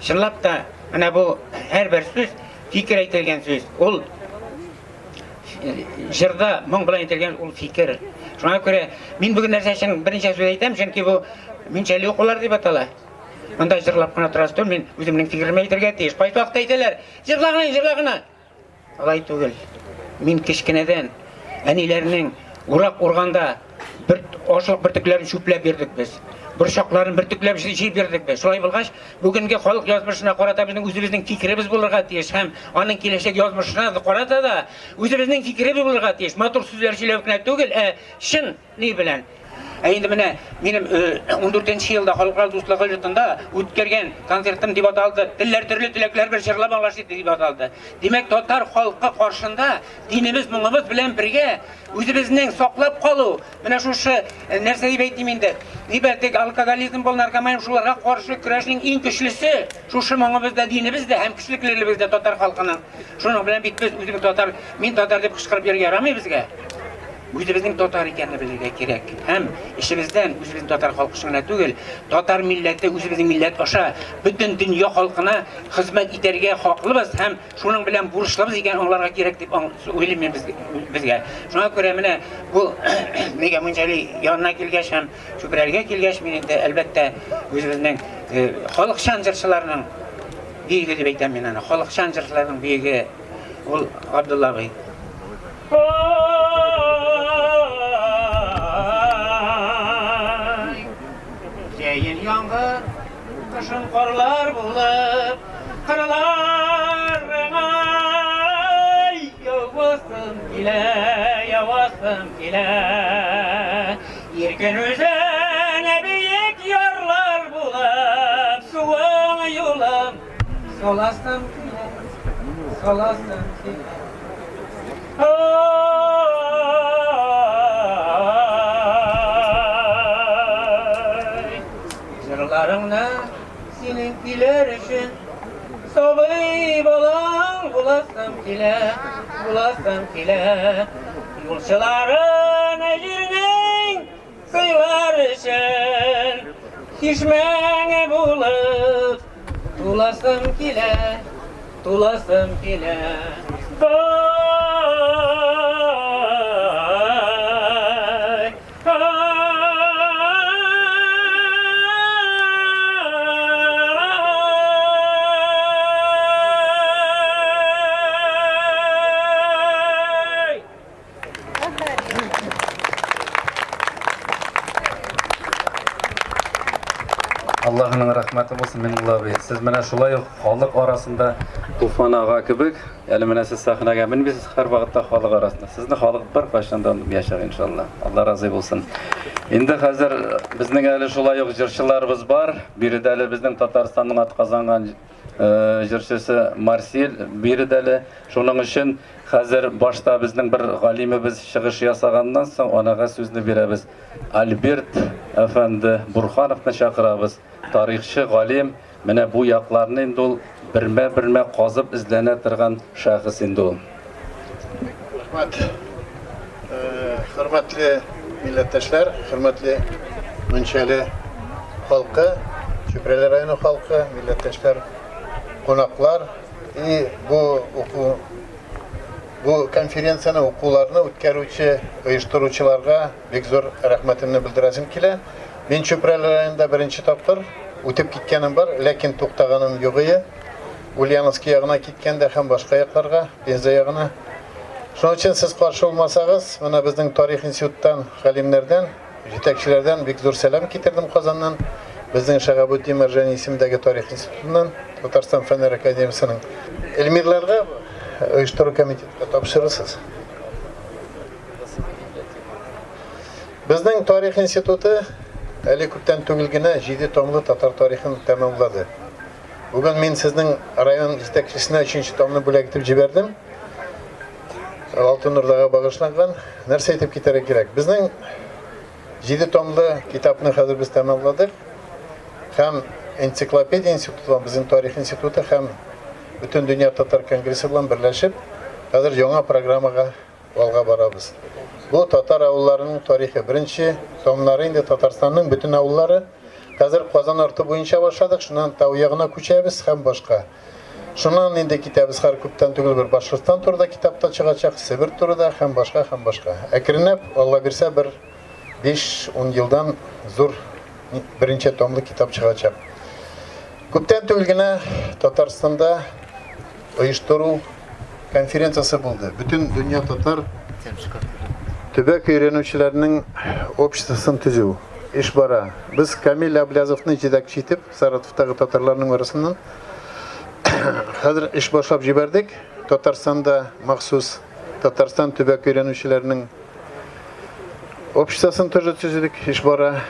Чынлап та, менә бу һәрбер сүз, фикер әйтелгән сүз, ул җырда моң белән әйтелгән ул фикер. Шуңа күрә мин бүген нәрсә өчен берничә сүз әйтәм, чөнки бу Минчәли укулар дип атала. Монда җырлап кына торасы түгел, мин үземнең фикеремне әйтергә тиеш. Кайсы вакытта әйтәләр, Җырла гына, җырла гына. Алай түгел. Мин кечкенәдән әниләрнең урак урганда бер ашлык бөртекләрен чүпләп йөрдек без. Борчакларын бөртекләп җыеп йөрдек без. Шулай булгач, бүгенге халык язмышына карата безнең үзебезнең фикеребез булырга тиеш һәм аның киләчәк язмышына карата да үзебезнең фикеребез булырга тиеш. Матур сүзләр сөйләү генә түгел, ә чын ни белән. Ә инде менә минем 14 нче елда Халыклар дуслыгы йортында үткәргән концертым дип аталды. Телләр төрле, теләкләр бер, җырлап аңлашыйк дип аталды. Димәк, татар халкы каршында динебез, моңыбыз белән бергә үзебезнең саклап калу, менә шушы нәрсә дип әйтим инде, нибәтек алкоголизм бул, наркомания шуларга каршы көрәшнең иң көчлесе шушы моңыбыз да, динебез дә һәм кешелеклелегебез дә татар халкының. Шуның белән бит без үзебез татар, мин татар дип кычкырып йөрергә ярамый безгә. Үзебезнең татар икәнне белергә кирәк. Һәм эчебездән үзебезнең татар халкы өчен генә түгел, татар милләте үзебезнең милләт аша бөтен дөнья халкына хезмәт итәргә хаклыбыз һәм шуның белән бурычлыбыз икәнен аңларга кирәк дип уйлыйм мин безгә. Шуңа күрә менә бу нигә Мунчәли янына килгәч һәм Чүпрәлгә килгәч, мин инде әлбәттә үзебезнең халыкчан җырчыларның бөеге дип әйтәм мин аны. Халыкчан җырчыларның бөеге ул Габдулла абый. Җәен яңгыр, кышын карлар булып, кырларыңа явасым килә, явасым килә. Иркен үзән биек ярлар булып, суың юлым, саласым килә, саласым килә. Җырларыңны синең көйләр өчен Сабый балаң буласым килә, буласым килә. Юлчыларын җирнең сыйлар өчен Чишмәң булып туласым килә, туласым килә. Аллаһының рәхмәте булсын, Миңнулла абый. Сез менә шулай ук халык арасында Туфан ага кебек, әле менә сез сәхнәгә менмисез, һәрвакытта халык арасында. Сезне халык беркайчан да онытмаячак, иншалла. Алла разый булсын. Инде хәзер безнең әле шулай ук җырчыларыбыз бар. Биредә әле безнең Татарстанның атказанган җырчысы Марсиль биредә әле. Шуның өчен хәзер башта безнең бер галимебез чыгыш ясаганнан соң анага сүзне бирәбез. Альберт әфәнде Бурхановны чакырабыз. Тарихчы, галим, менә бу якларны инде ул бермә-бермә казып эзләнә торган шәхес инде ул. Рәхмәт. Хөрмәтле милләттәшләр, хөрмәтле Мөнчәле халкы, Чүпрәле районы халкы, милләттәшләр, кунаклар и бу уку бу конференцияне, укуларны үткәрүче, оештыручыларга бик зур рәхмәтемне белдерәсем килә. Мин Чүпрәле районында беренче тапкыр үтеп киткәнем бар, ләкин туктаганым юк ие. Ульяновский ягына киткәндә һәм башка якларга, Пенза ягына. Шуның өчен сез каршы булмасагыз, менә безнең тарих институттан, галимнәрдән, җитәкчеләрдән бик зур сәлам китердем Казаннан. Безнең Шәһабетдин Мәрҗани исемендәге тарих институтыннан, Татарстан Фәннәр академиясенең. Эльмирларга оештыру комитетка тапшырырсыз. Безнең тарих институты әле күптән түгел генә җиде томлы татар тарихын тәмамлады. Бүген мин сезнең район җитәкчесенә өченче томны бүләк итеп җибәрдем. Алтын Урдага багышланган. Нәрсә әйтеп китәргә кирәк? Безнең җиде томлы китапны хәзер без тәмамладык. Һәм энциклопедия институты белән, безнең тарих институты һәм Бөтендөнья татар конгрессы белән берләшеп, хәзер яңа программага алга барабыз. Бу татар авылларының тарихы. Беренче томнары инде Татарстанның бөтен авыллары. Хәзер Казан арты буенча башладык, шуннан тау ягына күчәбез һәм башка. Шуннан инде китәбез хәзер күптән түгел бер Башкортстан турында китап та чыгачак, Себер турында һәм башка һәм башка. Әкренләп, Алла бирсә, бер 5-10 елдан зур берничә томлы китап чыгачак. Күптән түгел генә Татарстанда оештыру конференциясе булды. Бөтен дөнья татар төбәк өйрәнүчеләренең обществосын төзү эш бара. Без Камил Аблязовны җитәкче итеп, Саратовтагы татарларның арасыннан хәзер эш башлап җибәрдек. Татарстанда махсус Татарстан төбәк өйрәнүчеләренең Обществосын тоже төзедек, эш бара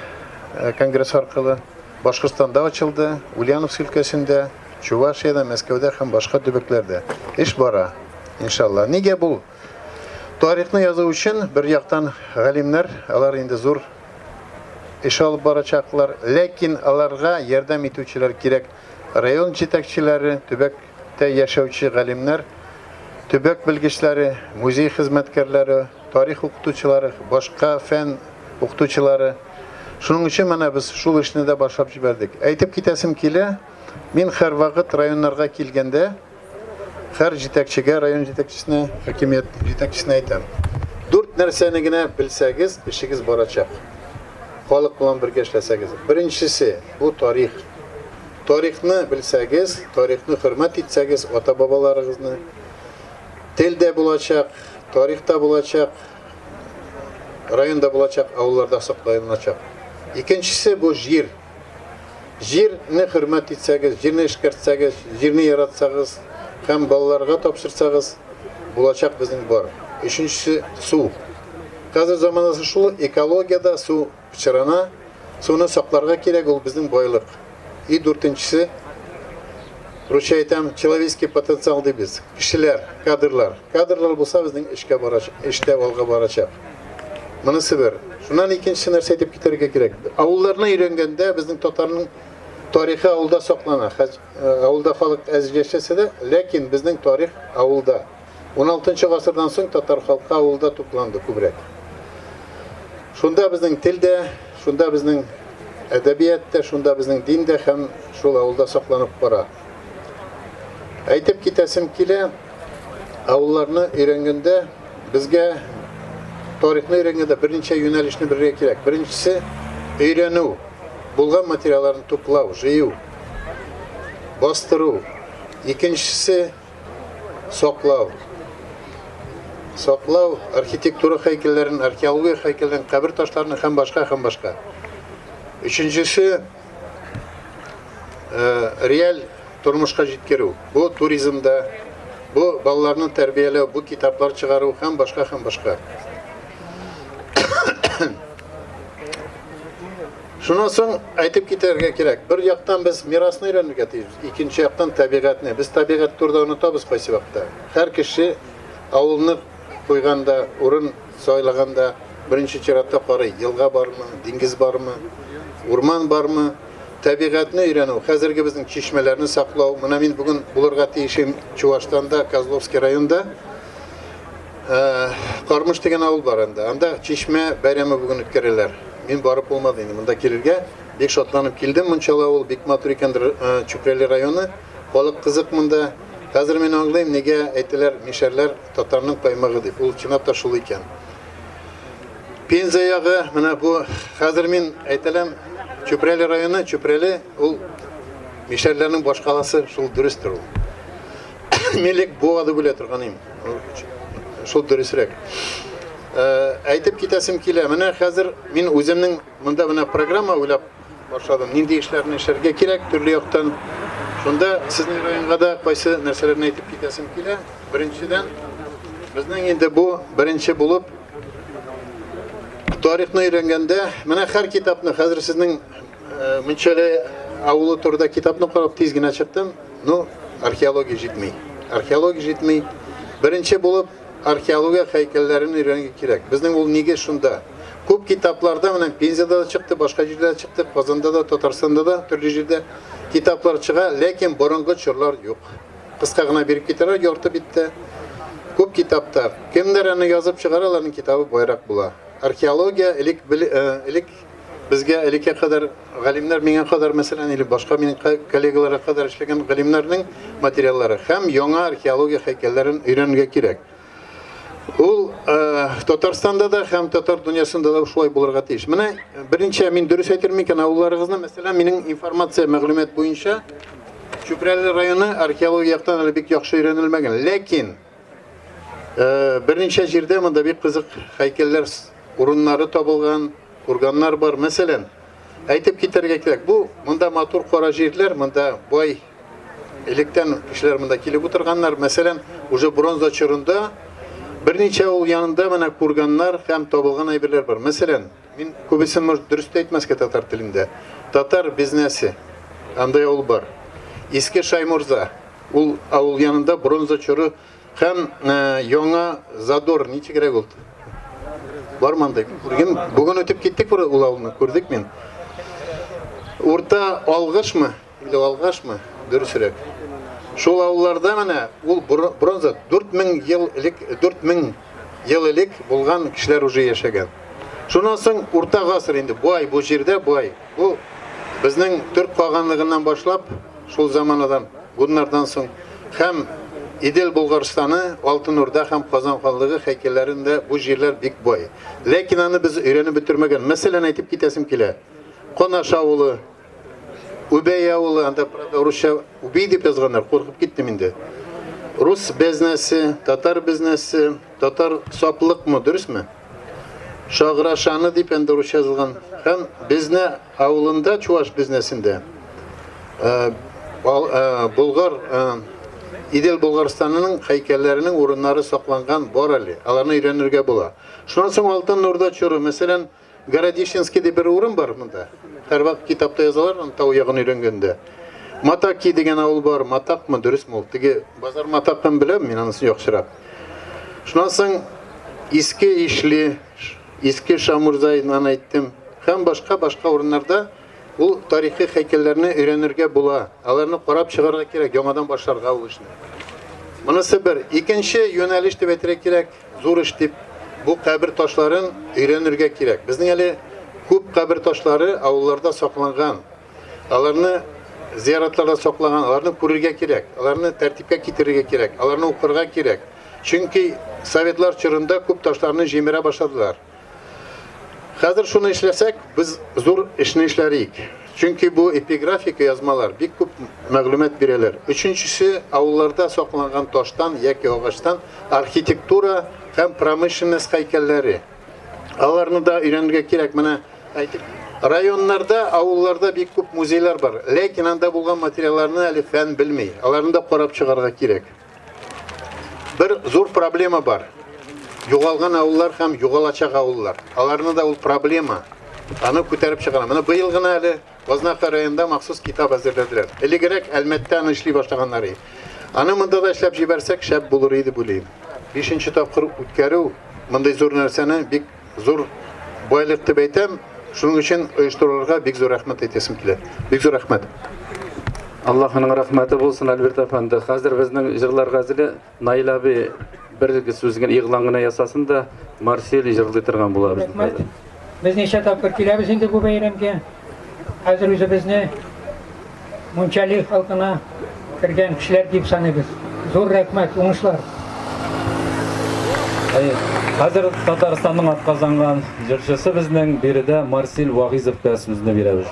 конгресс аркылы. Башкортстанда ачылды, Ульяновск өлкәсендә, Чувашиядә, Мәскәүдә һәм башка төбәкләрдә. Эш бара, иншалла. Нигә бу? Тарихны язу өчен бер яктан галимнәр, алар инде зур эш алып барачаклар, ләкин аларга ярдәм итүчеләр кирәк. Район җитәкчеләре, төбәктә яшәүче галимнәр, төбәк белгечләре, музей хезмәткәрләре, тарих укытучылары, башка фән укытучылары. Шуның өчен менә без шул эшне дә башлап җибәрдек. Әйтеп китәсем килә, мин һәрвакыт районнарга килгәндә, һәр җитәкчегә, район җитәкчесенә, хакимият җитәкчесенә әйтәм. Дүрт нәрсәне генә белсәгез, эшегез барачак. Халык белән бергә эшләсәгез. Беренчесе, бу тарих. Тарихны белсәгез, тарихны хөрмәт итсәгез, ата-бабаларыгызны, тел дә булачак, тарих та булачак, районда булачак, авылларда сакланачак. Икенчесе бу җир. Җирне хөрмәт итсәгез, җирне эшкәртсәгез, җирне яратсагыз һәм балаларга тапшырсагыз, булачак безнең бар. Өченчесе су. Хәзер заманасы шул, экологиядә су пычрана, суны сакларга кирәк, ул безнең байлык. И дүртенчесе, русча әйтәм, человеческий потенциал дибез. Кешеләр, кадрлар. Кадрлар булса безнең эшкә барачак, эштә алга барачак. Монысы бер. Шуннан икенче нәрсә әйтеп китәргә кирәк. Авылларны өйрәнгәндә безнең татарның тарихы авылда саклана. Авылда халык әз яшәсә дә, ләкин безнең тарих авылда. 16 гасырдан соң татар халкы авылда тупланды күбрәк. Шунда безнең тел дә, шунда безнең әдәбият тә, шунда безнең дин дә һәм шул авылда сакланып бара. Әйтеп китәсем килә, авылларны өйрәнгәндә безгә тарихны өйрәнгәндә берничә юнәлешне белергә кирәк. Беренчесе өйрәнү, булган материалларны туплау, җыю, бастыру. Икенчесе саклау. Саклау архитектура һәйкәлләрен, археология һәйкәлләрен, кабер ташларын һәм башка һәм башка. Өченчесе реаль тормышка җиткерү. Бу туризмда, бу балаларны тәрбияләү, бу китаплар чыгару һәм башка һәм башка. Шуннан соң әйтеп китәргә кирәк, бер яктан без мирасны өйрәнергә тиешбез, икенче яктан табигатьне. Без табигать турында онытабыз кайсы вакытта. Һәр кеше авылны куйганда, урын сайлаганда беренче чиратта карый, елга бармы, диңгез бармы, урман бармы. Табигатьне өйрәнү, хәзерге безнең чишмәләрне саклау. Менә мин бүген булырга тиешем Чувашстанда, Козловский районында. Кармыш дигән авыл бар анда. Анда чишмә бәйрәме бүген үткәрәләр. Мин барып булмады инде монда килергә. Бик шатланып килдем. Мунчалы авыл бик матур икән Чүпрәле районы. Халык кызык монда. Хәзер мин аңлыйм, нигә әйтәләр мишәрләр татарның каймагы дип. Ул чынлап та шул икән. Пенза ягы, менә бу хәзер мин әйтәләм, Чүпрәле районы, Чүпрәле ул мишәрләрнең башкаласы, шул дөрестер ул. Мин элек Буа дип уйлый торган идем. Шул дөресрәк. Әйтеп китәсем килә. Менә хәзер мин үземнең монда менә программа уйлап башладым. Нинди эшләрне эшләргә кирәк төрле яктан. Шунда сезнең районга да кайсы нәрсәләрне әйтеп китәсем килә. Беренчедән, безнең инде бу беренче булып тарихны өйрәнгәндә, менә һәр китапны хәзер сезнең Мөнчәле авылы турында китапны карап тиз генә чыктым. Ну, археология җитми. Археология җитми. Беренче булып археология һәйкәлләрен өйрәнергә кирәк. Безнең ул нигез шунда. Күп китапларда менә Пензада да чыкты, башка җирдә дә чыкты, Казанда да, Татарстанда да төрле җирдә китаплар чыга, ләкин борынгы чорлар юк. Кыска гына биреп китәләр ярты биттә. Күп китапта. Кемнәр аны язып чыгара, аларның китабы байрак була. Археология элек элек Безгә элеккә кадәр галимнәр миңа кадәр, мәсәлән, или башка минем коллегаларга кадәр эшләгән галимнәрнең материаллары һәм яңа археология һәйкәлләрен өйрәнергә кирәк. Ул Татарстанда да һәм татар дөньясында да шулай булырга тиеш. Менә берничә мин дөрес әйтер микән авылларыгызны, мәсәлән, минем информация, мәгълүмат буенча Чүпрәле районы археология яктан әле бик яхшы өйрәнелмәгән. Ләкин берничә җирдә монда бик кызык һәйкәлләр урыннары табылган, курганнар бар. Мәсәлән, әйтеп китәргә кирәк, бу монда матур кара җирләр, монда бай электән кешеләр монда килеп утырганнар. Мәсәлән, уже бронза чорында Берничә авыл янында менә курганнар һәм табылган әйберләр бар. Мәсәлән, мин күбесен может дөрес тә әйтмәскә татар телендә. Татар Бизнәсе, андай авыл бар. Иске Шаймурза, ул авыл янында бронза чоры һәм Яңа Задор, ничегрәк ул? Бар мондай. Күргем, бүген үтеп киттек бу ул авылны, күрдек мин. Урта Алгышмы? Или Алгашмы? Дөресрәк. Шул авылларда менә ул бронза 4000 ел элек 4000 ел элек булган кешеләр уже яшәгән. Шуннан соң урта гасыр инде бай бу җирдә бай. Бу безнең төрк каганлыгыннан башлап шул заманадан гуннардан соң һәм Идел Болгарстаны, Алтын Урда һәм Казан ханлыгы һәйкәлләрендә бу җирләр бик бай. Ләкин аны без өйрәнеп бетермәгән. Мәсәлән, әйтеп китәсем килә. Канаш авылы, Үбәй авылы, анда, правда, русча Убей дип язганнар, куркып киттем инде. Рус безнәсе, татар безнәсе, татар саплыкмы, дөресме? Шаграшаны дип инде русча язылган. Һәм безне авылында, чуваш безнәсендә, э, э, Болгар, э, Идел Болгарстанының һәйкәлләренең урыннары сакланган бар әле. Аларны өйрәнергә була. Шуннан соң Алтын Урда чоры, мәсәлән, Городищенский дип бер урын бар монда. Һәрвакыт китапта язалар, аны тау ягын өйрәнгәндә. Матаки дигән авыл бар. Матакмы, дөресме ул? Теге базар Матакын беләм, мин анысын яхшырак. Шуннан соң Иске Ишле, Иске Шамурзайнан әйттем. Һәм башка-башка урыннарда ул тарихи һәйкәлләрне өйрәнергә була. Аларны карап чыгарга кирәк, яңадан башларга ул эшне. Монысы бер. Икенче юнәлеш дип әйтергә кирәк, зур эш дип, бу кабер ташларын өйрәнергә кирәк. Безнең әле күп кабер ташлары авылларда сакланган. Аларны зияратларда саклаган, аларны күрергә кирәк, аларны тәртипкә китерергә кирәк, аларны укырга кирәк. Чөнки советлар чорында күп ташларны җимерә башладылар. Хәзер шуны эшләсәк, без зур эшне эшләр идек. Чөнки бу эпиграфика язмалар бик күп мәгълүмат бирәләр. Өченчесе, авылларда сакланган таштан яки агачтан архитектура һәм промышленность һәйкәлләре. Аларны да өйрәнергә кирәк. Менә әйтик, районнарда, авылларда бик күп музейлар бар. Ләкин анда булган материалларны әле фән белми. Аларны да карап чыгарга кирәк. Бер зур проблема бар. Югалган авыллар һәм югалачак авыллар. Аларны да ул проблема. Аны күтәреп чыгара. Менә быел гына әле Базнакай районында махсус китап әзерләделәр. Элегрәк Әлмәттә аны эшли башлаганнар иде. Аны монда да эшләп җибәрсәк, шәп булыр иде дип уйлыйм. Бишенче тапкыр үткәрү мондый зур нәрсәне бик зур байлык дип әйтәм. Шуның өчен оештыруларга бик зур рәхмәт әйтәсем килә. Бик зур рәхмәт. Аллаһының рәхмәте булсын, Альберт әфәнде. Хәзер безнең җырлар газеле Наил абый бер сүз генә игълан гына ясасын да, Марсель җырлый торган була безнең Рәхмәт. хәзер. Без ничә тапкыр киләбез инде бу бәйрәмгә. Хәзер үзебезне Мунчали халкына кергән кешеләр дип саныйбыз. Зур рәхмәт, уңышлар. Әйе. Хәзер Татарстанның атказанган җырчысы безнең биредә Марсель Вагыйзовка сүзне бирәбез.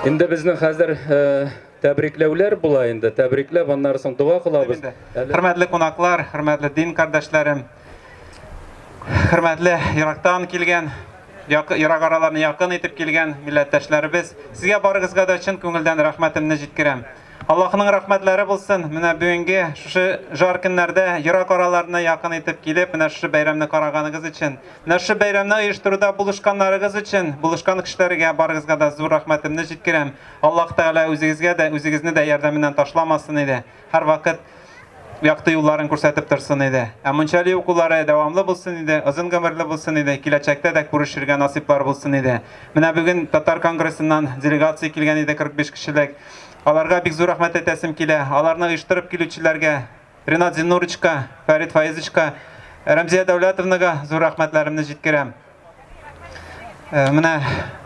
Инде безнең хәзер э, тәбрикләүләр була инде. Тәбрикләп, аннары соң дога кылабыз. Хөрмәтле кунаклар, хөрмәтле дин кардәшләрем, хөрмәтле ерактан килгән Ерак араларны якын итеп килгән милләттәшләребез, сезгә барыгызга да чын күңелдән рәхмәтемне җиткерәм. Аллаһының рәхмәтләре булсын, менә бүгенге шушы жар көннәрдә ерак араларны якын итеп килеп, менә шушы бәйрәмне караганыгыз өчен, менә шушы бәйрәмне оештыруда булышканнарыгыз өчен, булышкан кешеләргә барыгызга да зур рәхмәтемне җиткерәм. Аллаһ Тәгалә үзегезгә дә, үзегезне дә ярдәменнән ташламасын иде. Һәрвакыт якты юлларын күрсәтеп торсын иде. Ә Мунчали укулары дәвамлы булсын иде, озын гомерле булсын иде, киләчәктә дә күрешергә насыйплар булсын иде. Менә бүген Татар конгрессыннан делегация килгән иде 45 кешелек. Аларга бик зур рәхмәт әйтәсем килә. Аларны оештырып килүчеләргә, Ренат Зиннуровичка, Фәрит Фаизовичка, Рәмзия Дәүләтовнага зур рәхмәтләремне җиткерәм. Э, менә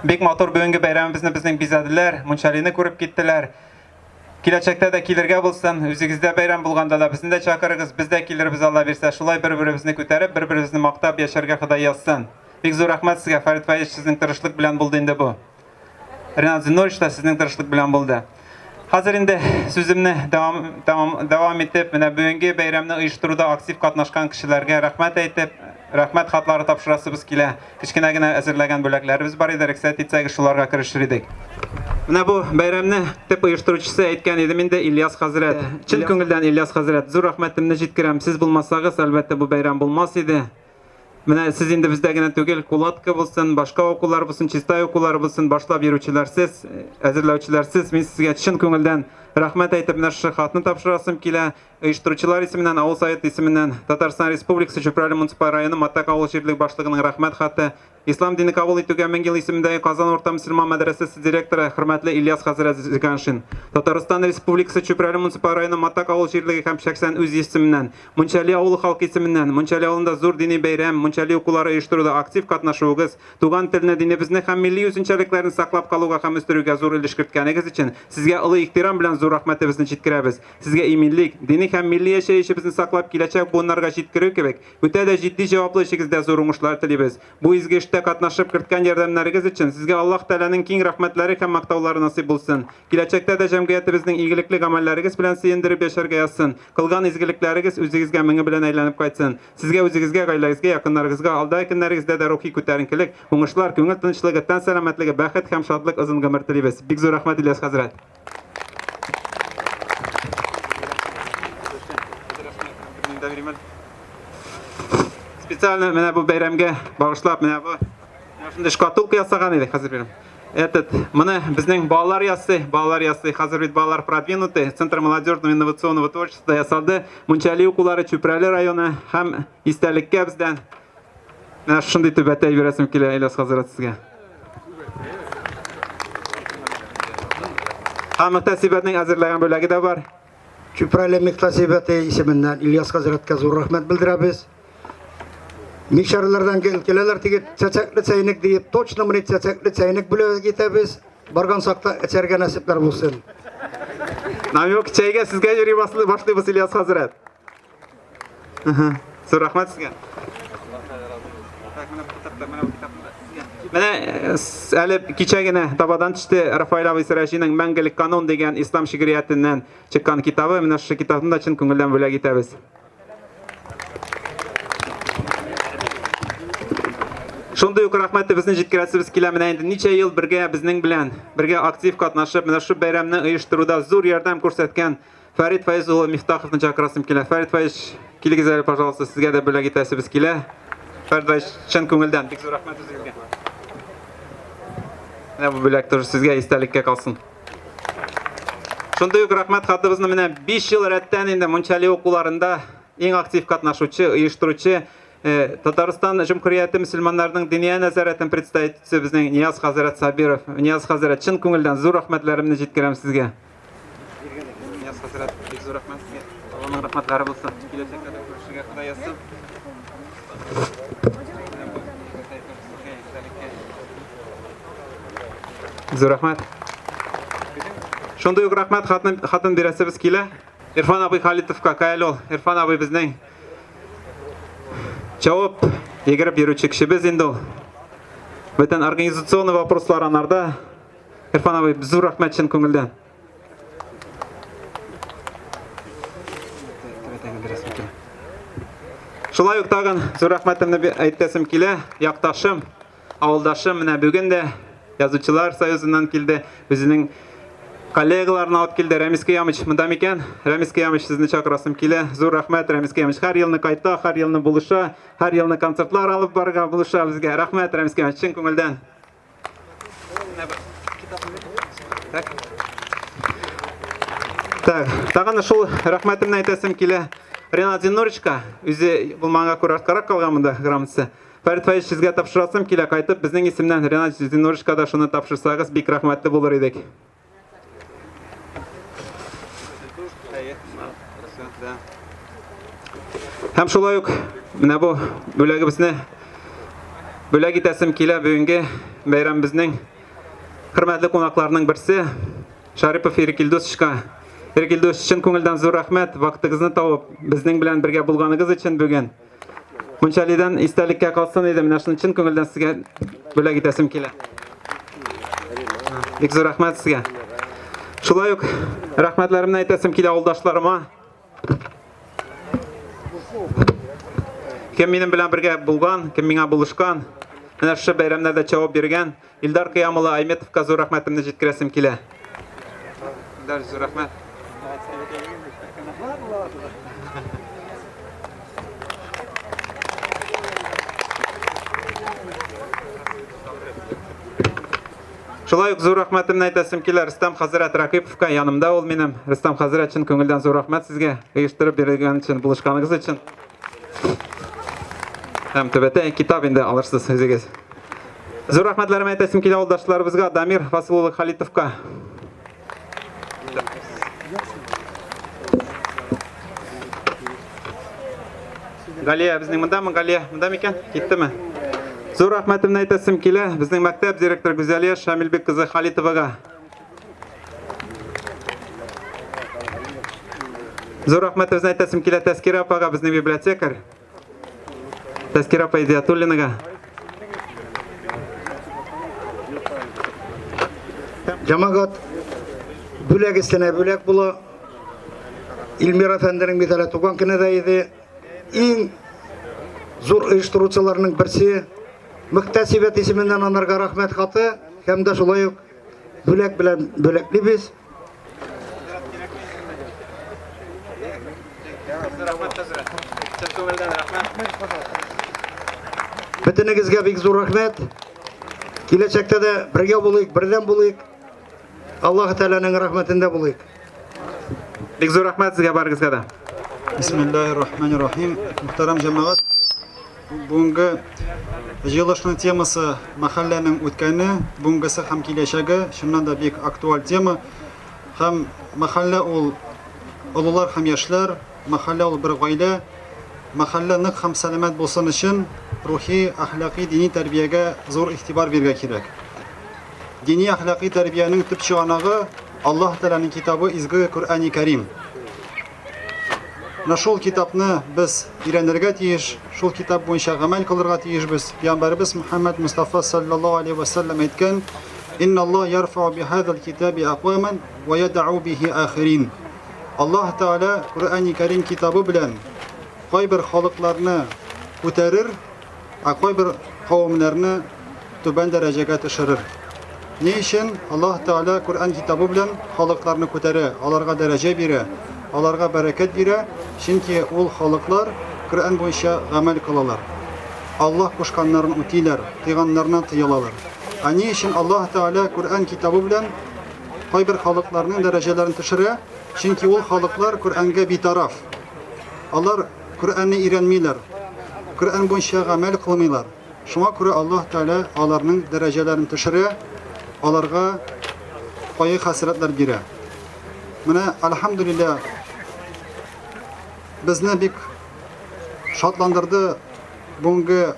бик матур бүгенге бәйрәмебезне безнең бизәделәр, Мунчалины күреп киттеләр. Киләчәктә дә килергә булсын, үзегездә бәйрәм булганда да безне дә чакырыгыз, без дә килербез Алла бирсә. Шулай бер-беребезне күтәреп, бер-беребезне мактап яшәргә Ходай язсын. Бик зур рәхмәт сезгә, Фәрит Фаевич, сезнең тырышлык белән булды инде бу. Ренат Зиннурович та сезнең тырышлык белән булды. Хәзер инде сүземне дәвам, дәвам, дәвам итеп, менә бүгенге бәйрәмне оештыруда актив катнашкан кешеләргә рәхмәт әйтеп, рәхмәт хатлары тапшырасыбыз килә. Кечкенә генә әзерләгән бүләкләребез бар иде, рөхсәт итсәгез, шуларга керешер идек. Менә бу бәйрәмне төп оештыручысы әйткән идем инде Ильяс хәзрәт. Чын күңелдән Ильяс хәзрәт, зур рәхмәтемне җиткерәм. Сез булмасагыз, әлбәттә, бу бәйрәм булмас иде. Менә сез инде бездә генә түгел, Кулатка булсын, башка укулар булсын, Чистай укулары булсын, башлап йөрүчеләр сез, әзерләүчеләр сез. Мин сезгә чын күңелдән рәхмәт әйтеп, менә шушы хатны тапшырасым килә. Оештыручылар исеменнән, авыл советы исеменнән Татарстан Республикасы Чүпрәле муниципаль районы Матак авыл җирлеге башлыгының рәхмәт хаты, Ислам дине кабул итүгә 1000 ел исемендәге Казан урта мөселман мәдрәсәсе директоры хөрмәтле Ильяс хәзрәт Зиганшин, Татарстан Республикасы Чүпрәле муниципаль районы Матак авыл җирлеге һәм шәхсән үз исеменнән, Мунчәли авылы халкы исеменнән, Мунчәли авылында зур дини бәйрәм, Мунчәли укулары оештыруда актив катнашуыгыз, туган телне, динебезне һәм милли үзенчәлекләрне саклап калуга һәм үстерүгә зур өлеш керткәнегез өчен сезгә олы ихтирам белән зур рәхмәтебезне җиткерәбез. Сезгә иминлек, дини һәм милли яшәешебезне саклап киләчәк буыннарга җиткерү кебек, үтә дә җитди җаваплы эшегездә зур уңышлар телибез. Бу изге эштә катнашып керткән ярдәмнәрегез өчен сезгә Аллаһ Тәгаләнең киң рәхмәтләре һәм мактаулары насыйп булсын. Киләчәктә дә җәмгыятебезнең игелекле гамәлләрегез белән сөендереп яшәргә язсын. Кылган изгелекләрегез үзегезгә меңе белән әйләнеп кайтсын. Сезгә үзегезгә, гаиләгезгә, якыннарыгызга алдагы көннәрегездә дә рухи күтәренкелек, уңышлар, күңел тынычлыгы, тән сәламәтлеге, бәхет һәм шатлык, озын гомер телибез. Бик зур рәхмәт, Ильяс хәзрәт. Специально менә бу бәйрәмгә багышлап, менә бу шундый шкатулка ясаган идек, хәзер бирәм. Этот, моны безнең балалар ясый, балалар ясый. Хәзер бит балалар продвинутый. Центр молодежного инновационного творчества ясалды. Мунчали укулары Чүпрәле районы һәм истәлеккә бездән Менә шундый түбәтәй бирәсем килә, Ильяс хәзрәт сезгә. Һәм мөхтәсибәтнең әзерләгән бүләге дә бар. Чүпрәле мөхтәсибәте исеменнән Ильяс хәзрәткә зур рәхмәт белдерәбез. Мишәрләрдән киләләр теге чәчәкле чәйнек диеп, точно менә чәчәкле чәйнек бүләк итәбез. Барган сакта эчәргә насыйплар булсын. Намек чәйгә сезгә йөри башлыйбыз, Ильяс хәзрәт. Зур рәхмәт сезгә. Менә э, әле кичә генә табадан төште Рафаэль абый Сираҗиның Мәңгелек канун дигән ислам шигъриятеннән чыккан китабы. Менә шушы китапны да чын күңелдән бүләк итәбез. Шундый ук рәхмәтебезне җиткерәсебез килә. Менә инде ничә ел бергә безнең белән бергә актив катнашып, менә шушы бәйрәмне оештыруда зур ярдәм күрсәткән Фәрит Фәиз улы Мифтаховны чакырасым килә. Фәрит Фәиз, килегез әле, пожалуйста, сезгә дә бүләк итәсебез килә. Фәрит Фәиз, чын күңелдән бик зур рәхмәт үзегезгә. Менә бу бүләк тоже сезгә истәлеккә калсын. Шундый ук рәхмәт хатыбызны менә 5 ел рәттән инде Мунчали укуларында иң актив катнашучы, оештыручы э, Татарстан Җөмһүрияте мөселманнарының диния нәзарәтен представителе безнең Нияз хәзрәт Сабиров. Нияз хәзрәт, чын күңелдән зур рәхмәтләремне җиткерәм сезгә. Нияз хәзрәт, бик зур рәхмәт сезгә. Алланың рәхмәтләре булсын. Киләчәктә дә күрешергә Ходай язсын. Зур рәхмәт. Шундый ук рәхмәт хатын, хатын бирәсебез килә. Ирфан абый Халитовка, каяле ул? Ирфан абый безнең җавап йөгереп йөрүче кешебез инде ул. Бөтен организационный вопрослар анарда. Ирфан абый, зур рәхмәт чын күңелдән. Шулай ук тагын зур рәхмәтемне әйтәсем килә, якташым, Авылдашым менә бүген дә Язучылар союзыннан килде, үзенең коллегаларын алып килде. Рәмис Кыямыч монда микән? Рәмис Кыямыч, сезне чакырасым килә. Зур рәхмәт, Рәмис Кыямыч. Һәр елны кайта, һәр елны булыша, һәр елны концертлар алып барырга булыша безгә. Рәхмәт, Рәмис Кыямыч, чын күңелдән. Так. Так, тагын шул рәхмәтемне әйтәсем килә. Ренат Зиннуровичка, үзе булмаганга күрә арткарак калган монда грамотасы. Фәрит Фәиз, сезгә тапшырасым килә, кайтып безнең исемнән Ренат Зиннуровичка да шуны тапшырсагыз, бик рәхмәтле булыр идек. Һәм шулай ук менә бу бүләгебезне бүләк итәсем килә бүгенге бәйрәмебезнең хөрмәтле кунакларының берсе Шарипов Ирек Илдусовичка. Ирек Илдусович, чын күңелдән зур рәхмәт, вакытыгызны табып, безнең белән бергә булганыгыз өчен бүген. Мунчалидан истәлеккә калсын иде, менә шуны чын күңелдән сезгә бүләк итәсем килә. Бик зур рәхмәт сезгә. Шулай ук рәхмәтләремне әйтәсем килә авылдашларыма. Кем минем белән бергә булган, кем миңа булышкан, менә шушы бәйрәмнәрдә чабып йөргән Илдар Кыям улы Айметовка зур рәхмәтемне җиткерәсем килә. Илдар, зур рәхмәт. Шулай ук зур рәхмәтемне әйтәсем килә Рөстәм хәзрәт Рәкыйповка, янымда ул минем. Рөстәм хәзрәт, чын күңелдән зур рәхмәт сезгә, оештырып биргән өчен, булышканыгыз өчен. Һәм төбәтә китап инде алырсыз үзегез. Зур рәхмәтләрем әйтәсем килә авылдашларыбызга, Дамир Фасыл улы Халитовка. Галия безнең мондамы? Галия монда микән? Киттеме? Зур рәхмәтемне әйтәсем килә безнең мәктәп директоры Гүзәлия Шамилбек кызы Халитовага. Зур рәхмәтебезне әйтәсем килә Тәскирә апага, безнең библиотекарь. Тәскирә апа Идиятуллинага. Җәмәгать бүләк өстенә бүләк була. Илмир әфәнденең бит әле туган көне дә иде. Иң зур оештыручыларның берсе Мөхтәсибәт исеменнән анарга рәхмәт хаты һәм дә шулай ук бүләк белән бүләклибез. Бөтенегезгә бик зур рәхмәт. Киләчәктә дә бергә булыйк, бердәм булыйк. Аллаһ Тәгаләнең рәхмәтендә булыйк. Бик зур рәхмәт сезгә барыгызга да. Бисмиллаһир рахманир рахим. Мөхтәрәм җәмәгать, бүгенге җыелышның темасы мәхәлләнең үткәне, бүгенгесе һәм киләчәге, чыннан да бик актуаль тема. Һәм мәхәллә ул олылар һәм яшьләр, мәхәллә ул бер гаилә. Мәхәллә нык һәм сәламәт булсын өчен рухи, әхлакый, дини тәрбиягә зур игътибар бирергә кирәк. Дини әхлакый тәрбиянең төп чыганагы Аллаһ Тәгаләнең китабы Изге Коръәни Кәрим. Менә шул китапны без өйрәнергә тиеш, шул китап буенча гамәл кылырга тиешбез. Пәйгамбәребез Мухаммад Мустафа саллаллаһу алейһи ва саллям әйткән: "Инна Аллаһ ярфау бихазал китаби акваман ва ядау бихи ахирин". Аллаһ Тәгалә Коръәни Кәрим китабы белән кайбер халыкларны күтәрер, ә кайбер кавемнәрне түбән дәрәҗәгә төшерер. Ни өчен Аллаһ Тәгалә Коръән китабы белән халыкларны күтәрә, аларга дәрәҗә бирә, аларга бәрәкәт бирә? Чөнки ул халыклар Коръән буенча гамәл кылалар. Аллаһ кушканнарын үтиләр, тыйганнарыннан тыелалар. Ә ни өчен Аллаһ Тәгалә Коръән китабы белән кайбер халыкларның дәрәҗәләрен төшерә? Чөнки ул халыклар Коръәнгә битараф. Алар Коръәнне өйрәнмиләр, Коръән буенча гамәл кылмыйлар. Шуңа күрә Аллаһ Тәгалә аларның дәрәҗәләрен төшерә, аларга кайгы-хәсрәтләр бирә. Менә, әлхәмдүлилләһ, безне бик шатландырды бүгенге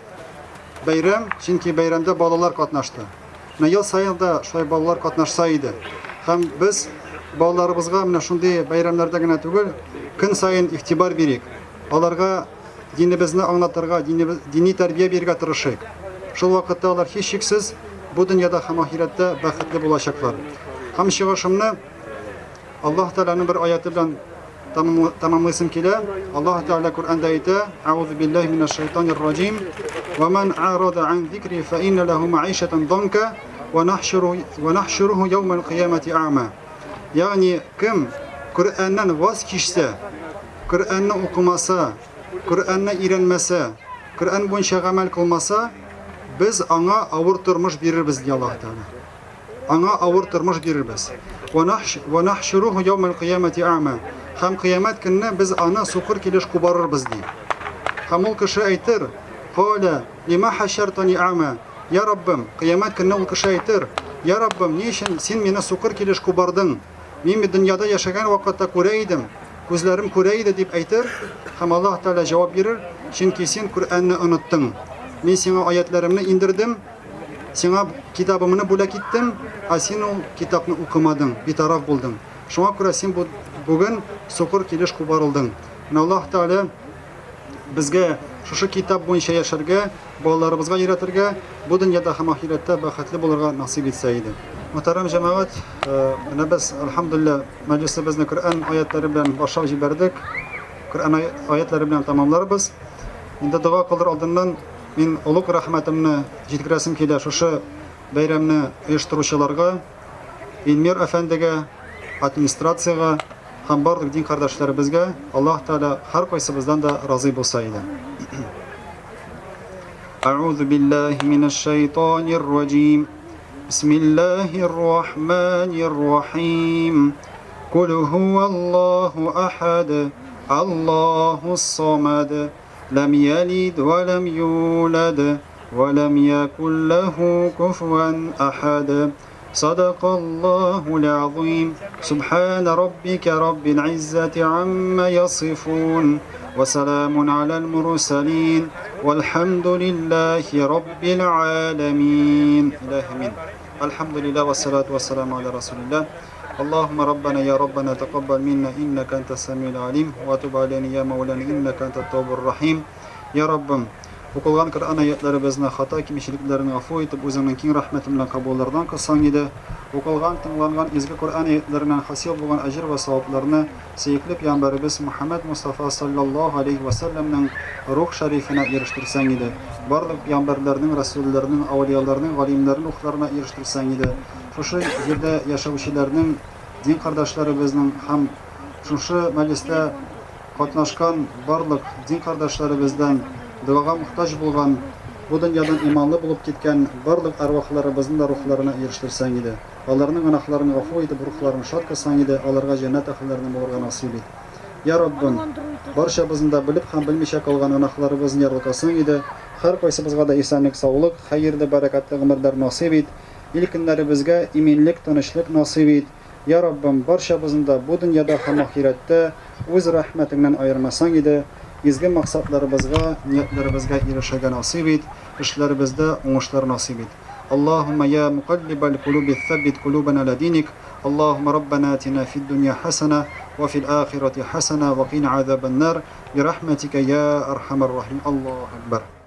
бәйрәм, чөнки бәйрәмдә балалар катнашты. Менә ел саен да шулай балалар катнашса иде. Һәм без балаларыбызга менә шундый бәйрәмнәрдә генә түгел, көн саен игътибар бирик. Аларга динебезне аңлатырга, дини тәрбия бирергә тырышыйк. Шул вакытта алар һичшиксез бу дөньяда һәм ахирәттә бәхетле булачаклар. Һәм чыгышымны Аллаһ Тәгаләнең бер аяты белән тәмамлыйсым килә. Аллаһ Тәгалә Коръәндә әйтә: "Әгъузу биллаһи минәш шайтанир раҗим. Ва ман арада ан зикри фа инна лаху маишатан данка ва нахшуруху яумал кыямати a'ма. Ягъни кем Коръәннән ваз кичсә, Коръәнне укымаса, Коръәнне өйрәнмәсә, Коръән буенча гамәл кылмаса, без аңа авыр тормыш бирербез, ди Аллаһ Тәгалә. Аңа авыр тормыш бирербез. Ва нахшуруху яумал кыямати a'ма. Һәм кыямәт көнне без аны сукыр килеш кубарырбыз, ди. Һәм ул кеше әйтер, Каля, лима хашартани a'ма. Я Раббым, кыямәт көнне ул кеше әйтер, Я Раббым, ни өчен син мине сукыр килеш кубардың? Мин бит дөньяда яшәгән вакытта күрә идем, күзләрем күрә иде, дип әйтер, һәм Аллаһ Тәгалә җавап бирер, Чөнки син Коръәнне оныттың. Мин сиңа аятләремне индердем, сиңа китабымны бүләк иттем, ә син ул китапны укымадың, битараф булдың. Шуңа күрә син бүген сукыр килеш кубарылдың. Менә Аллаһ Тәгалә безгә шушы китап буенча яшәргә, балаларыбызга өйрәтергә, бу дөньяда һәм ахирәттә бәхетле булырга насыйп итсә иде. Мөхтәрәм җәмәгать, менә без, әлхәмдүлилләһ, мәҗлесебезне Коръән аятлары белән башлап җибәрдек. Коръән аятлары белән тәмамларбыз. Инде дога кылыр алдыннан мин олуг рәхмәтемне җиткерәсем килә шушы бәйрәмне оештыручыларга, Илмир әфәндегә, администрациягә һәм барлык дин кардәшләребезгә Аллаһ Тәгалә һәркайсыбыздан да разый булса иде. Әгъузу биллаһи минәш шайтанир раҗим. Бисмиллаһир рахманир рахим. Кул һуаллаһу ахад, Аллаһус самад, ләм ялид ва ләм юлад, ва ләм якул ләһу куфуан ахад. صدق الله العظيم سبحان ربك رب العزة عما يصفون وسلام على المرسلين والحمد لله رب العالمين إله من الحمد لله والصلاة والسلام على رسول الله اللهم ربنا يا ربنا تقبل منا إنك أنت السميع العليم وتب علينا يا مولانا إنك أنت التواب الرحيم يا رب Укылган Коръән аятләребезне, хата кимчелекләрен гафу итеп, Үзеңнең киң рәхмәтең белән кабуллардан кылсаң иде. Укылган, тыңланган изге Коръән аятләреннән хасил булган әҗер вә савапларны сөекле пәйгамбәребез Мөхәммәд Мостафа салләллаһу галәйһи вә сәлләмнең рух шәрифенә ирештерсәң иде. Барлык пәйгамбәрләрнең, рәсүлләрнең, әүлияләрнең, галимнәрнең рухларына ирештерсәң иде. Шушы җирдә яшәүчеләрнең, дин кардәшләребезнең һәм шушы мәҗлестә Катнашкан барлык дин кардәшләребездән, догага мохтаҗ булган, бу дөньядан иманлы булып киткән барлык әрвахларыбызны да рухларына ирештерсәң иде. Аларның гөнаһларын гафу итеп, рухларын шат кылсаң иде, аларга җәннәт әһелләреннән булырга насыйп ит. Я Раббым! Барчабызны да белеп һәм белмичә кылган гөнаһларыбызны ярлыкасаң иде, һәркайсыбызга да исәнлек-саулык, хәерле, бәрәкәтле гомерләр насыйп ит, ил-көннәребезгә иминлек, тынычлык насыйп ит. Я Раббым, барчабызны да бу дөньяда һәм ахирәттә Үз рәхмәтеңнән аермасаң иде, изге максатларыбызга, ниятләребезгә ирешергә насыйп ит, эшләребездә уңышлар насыйп ит. Аллаһуммә йа мукаллибәл кулуби сәббит кулубана галә диник, Аллаһуммә раббана атина фид дөнья хәсәнә вә фил ахирәти хәсәнә вә кина азабән нар, бирахмәтикә йа архамәр рахимин. Аллаһу әкбәр.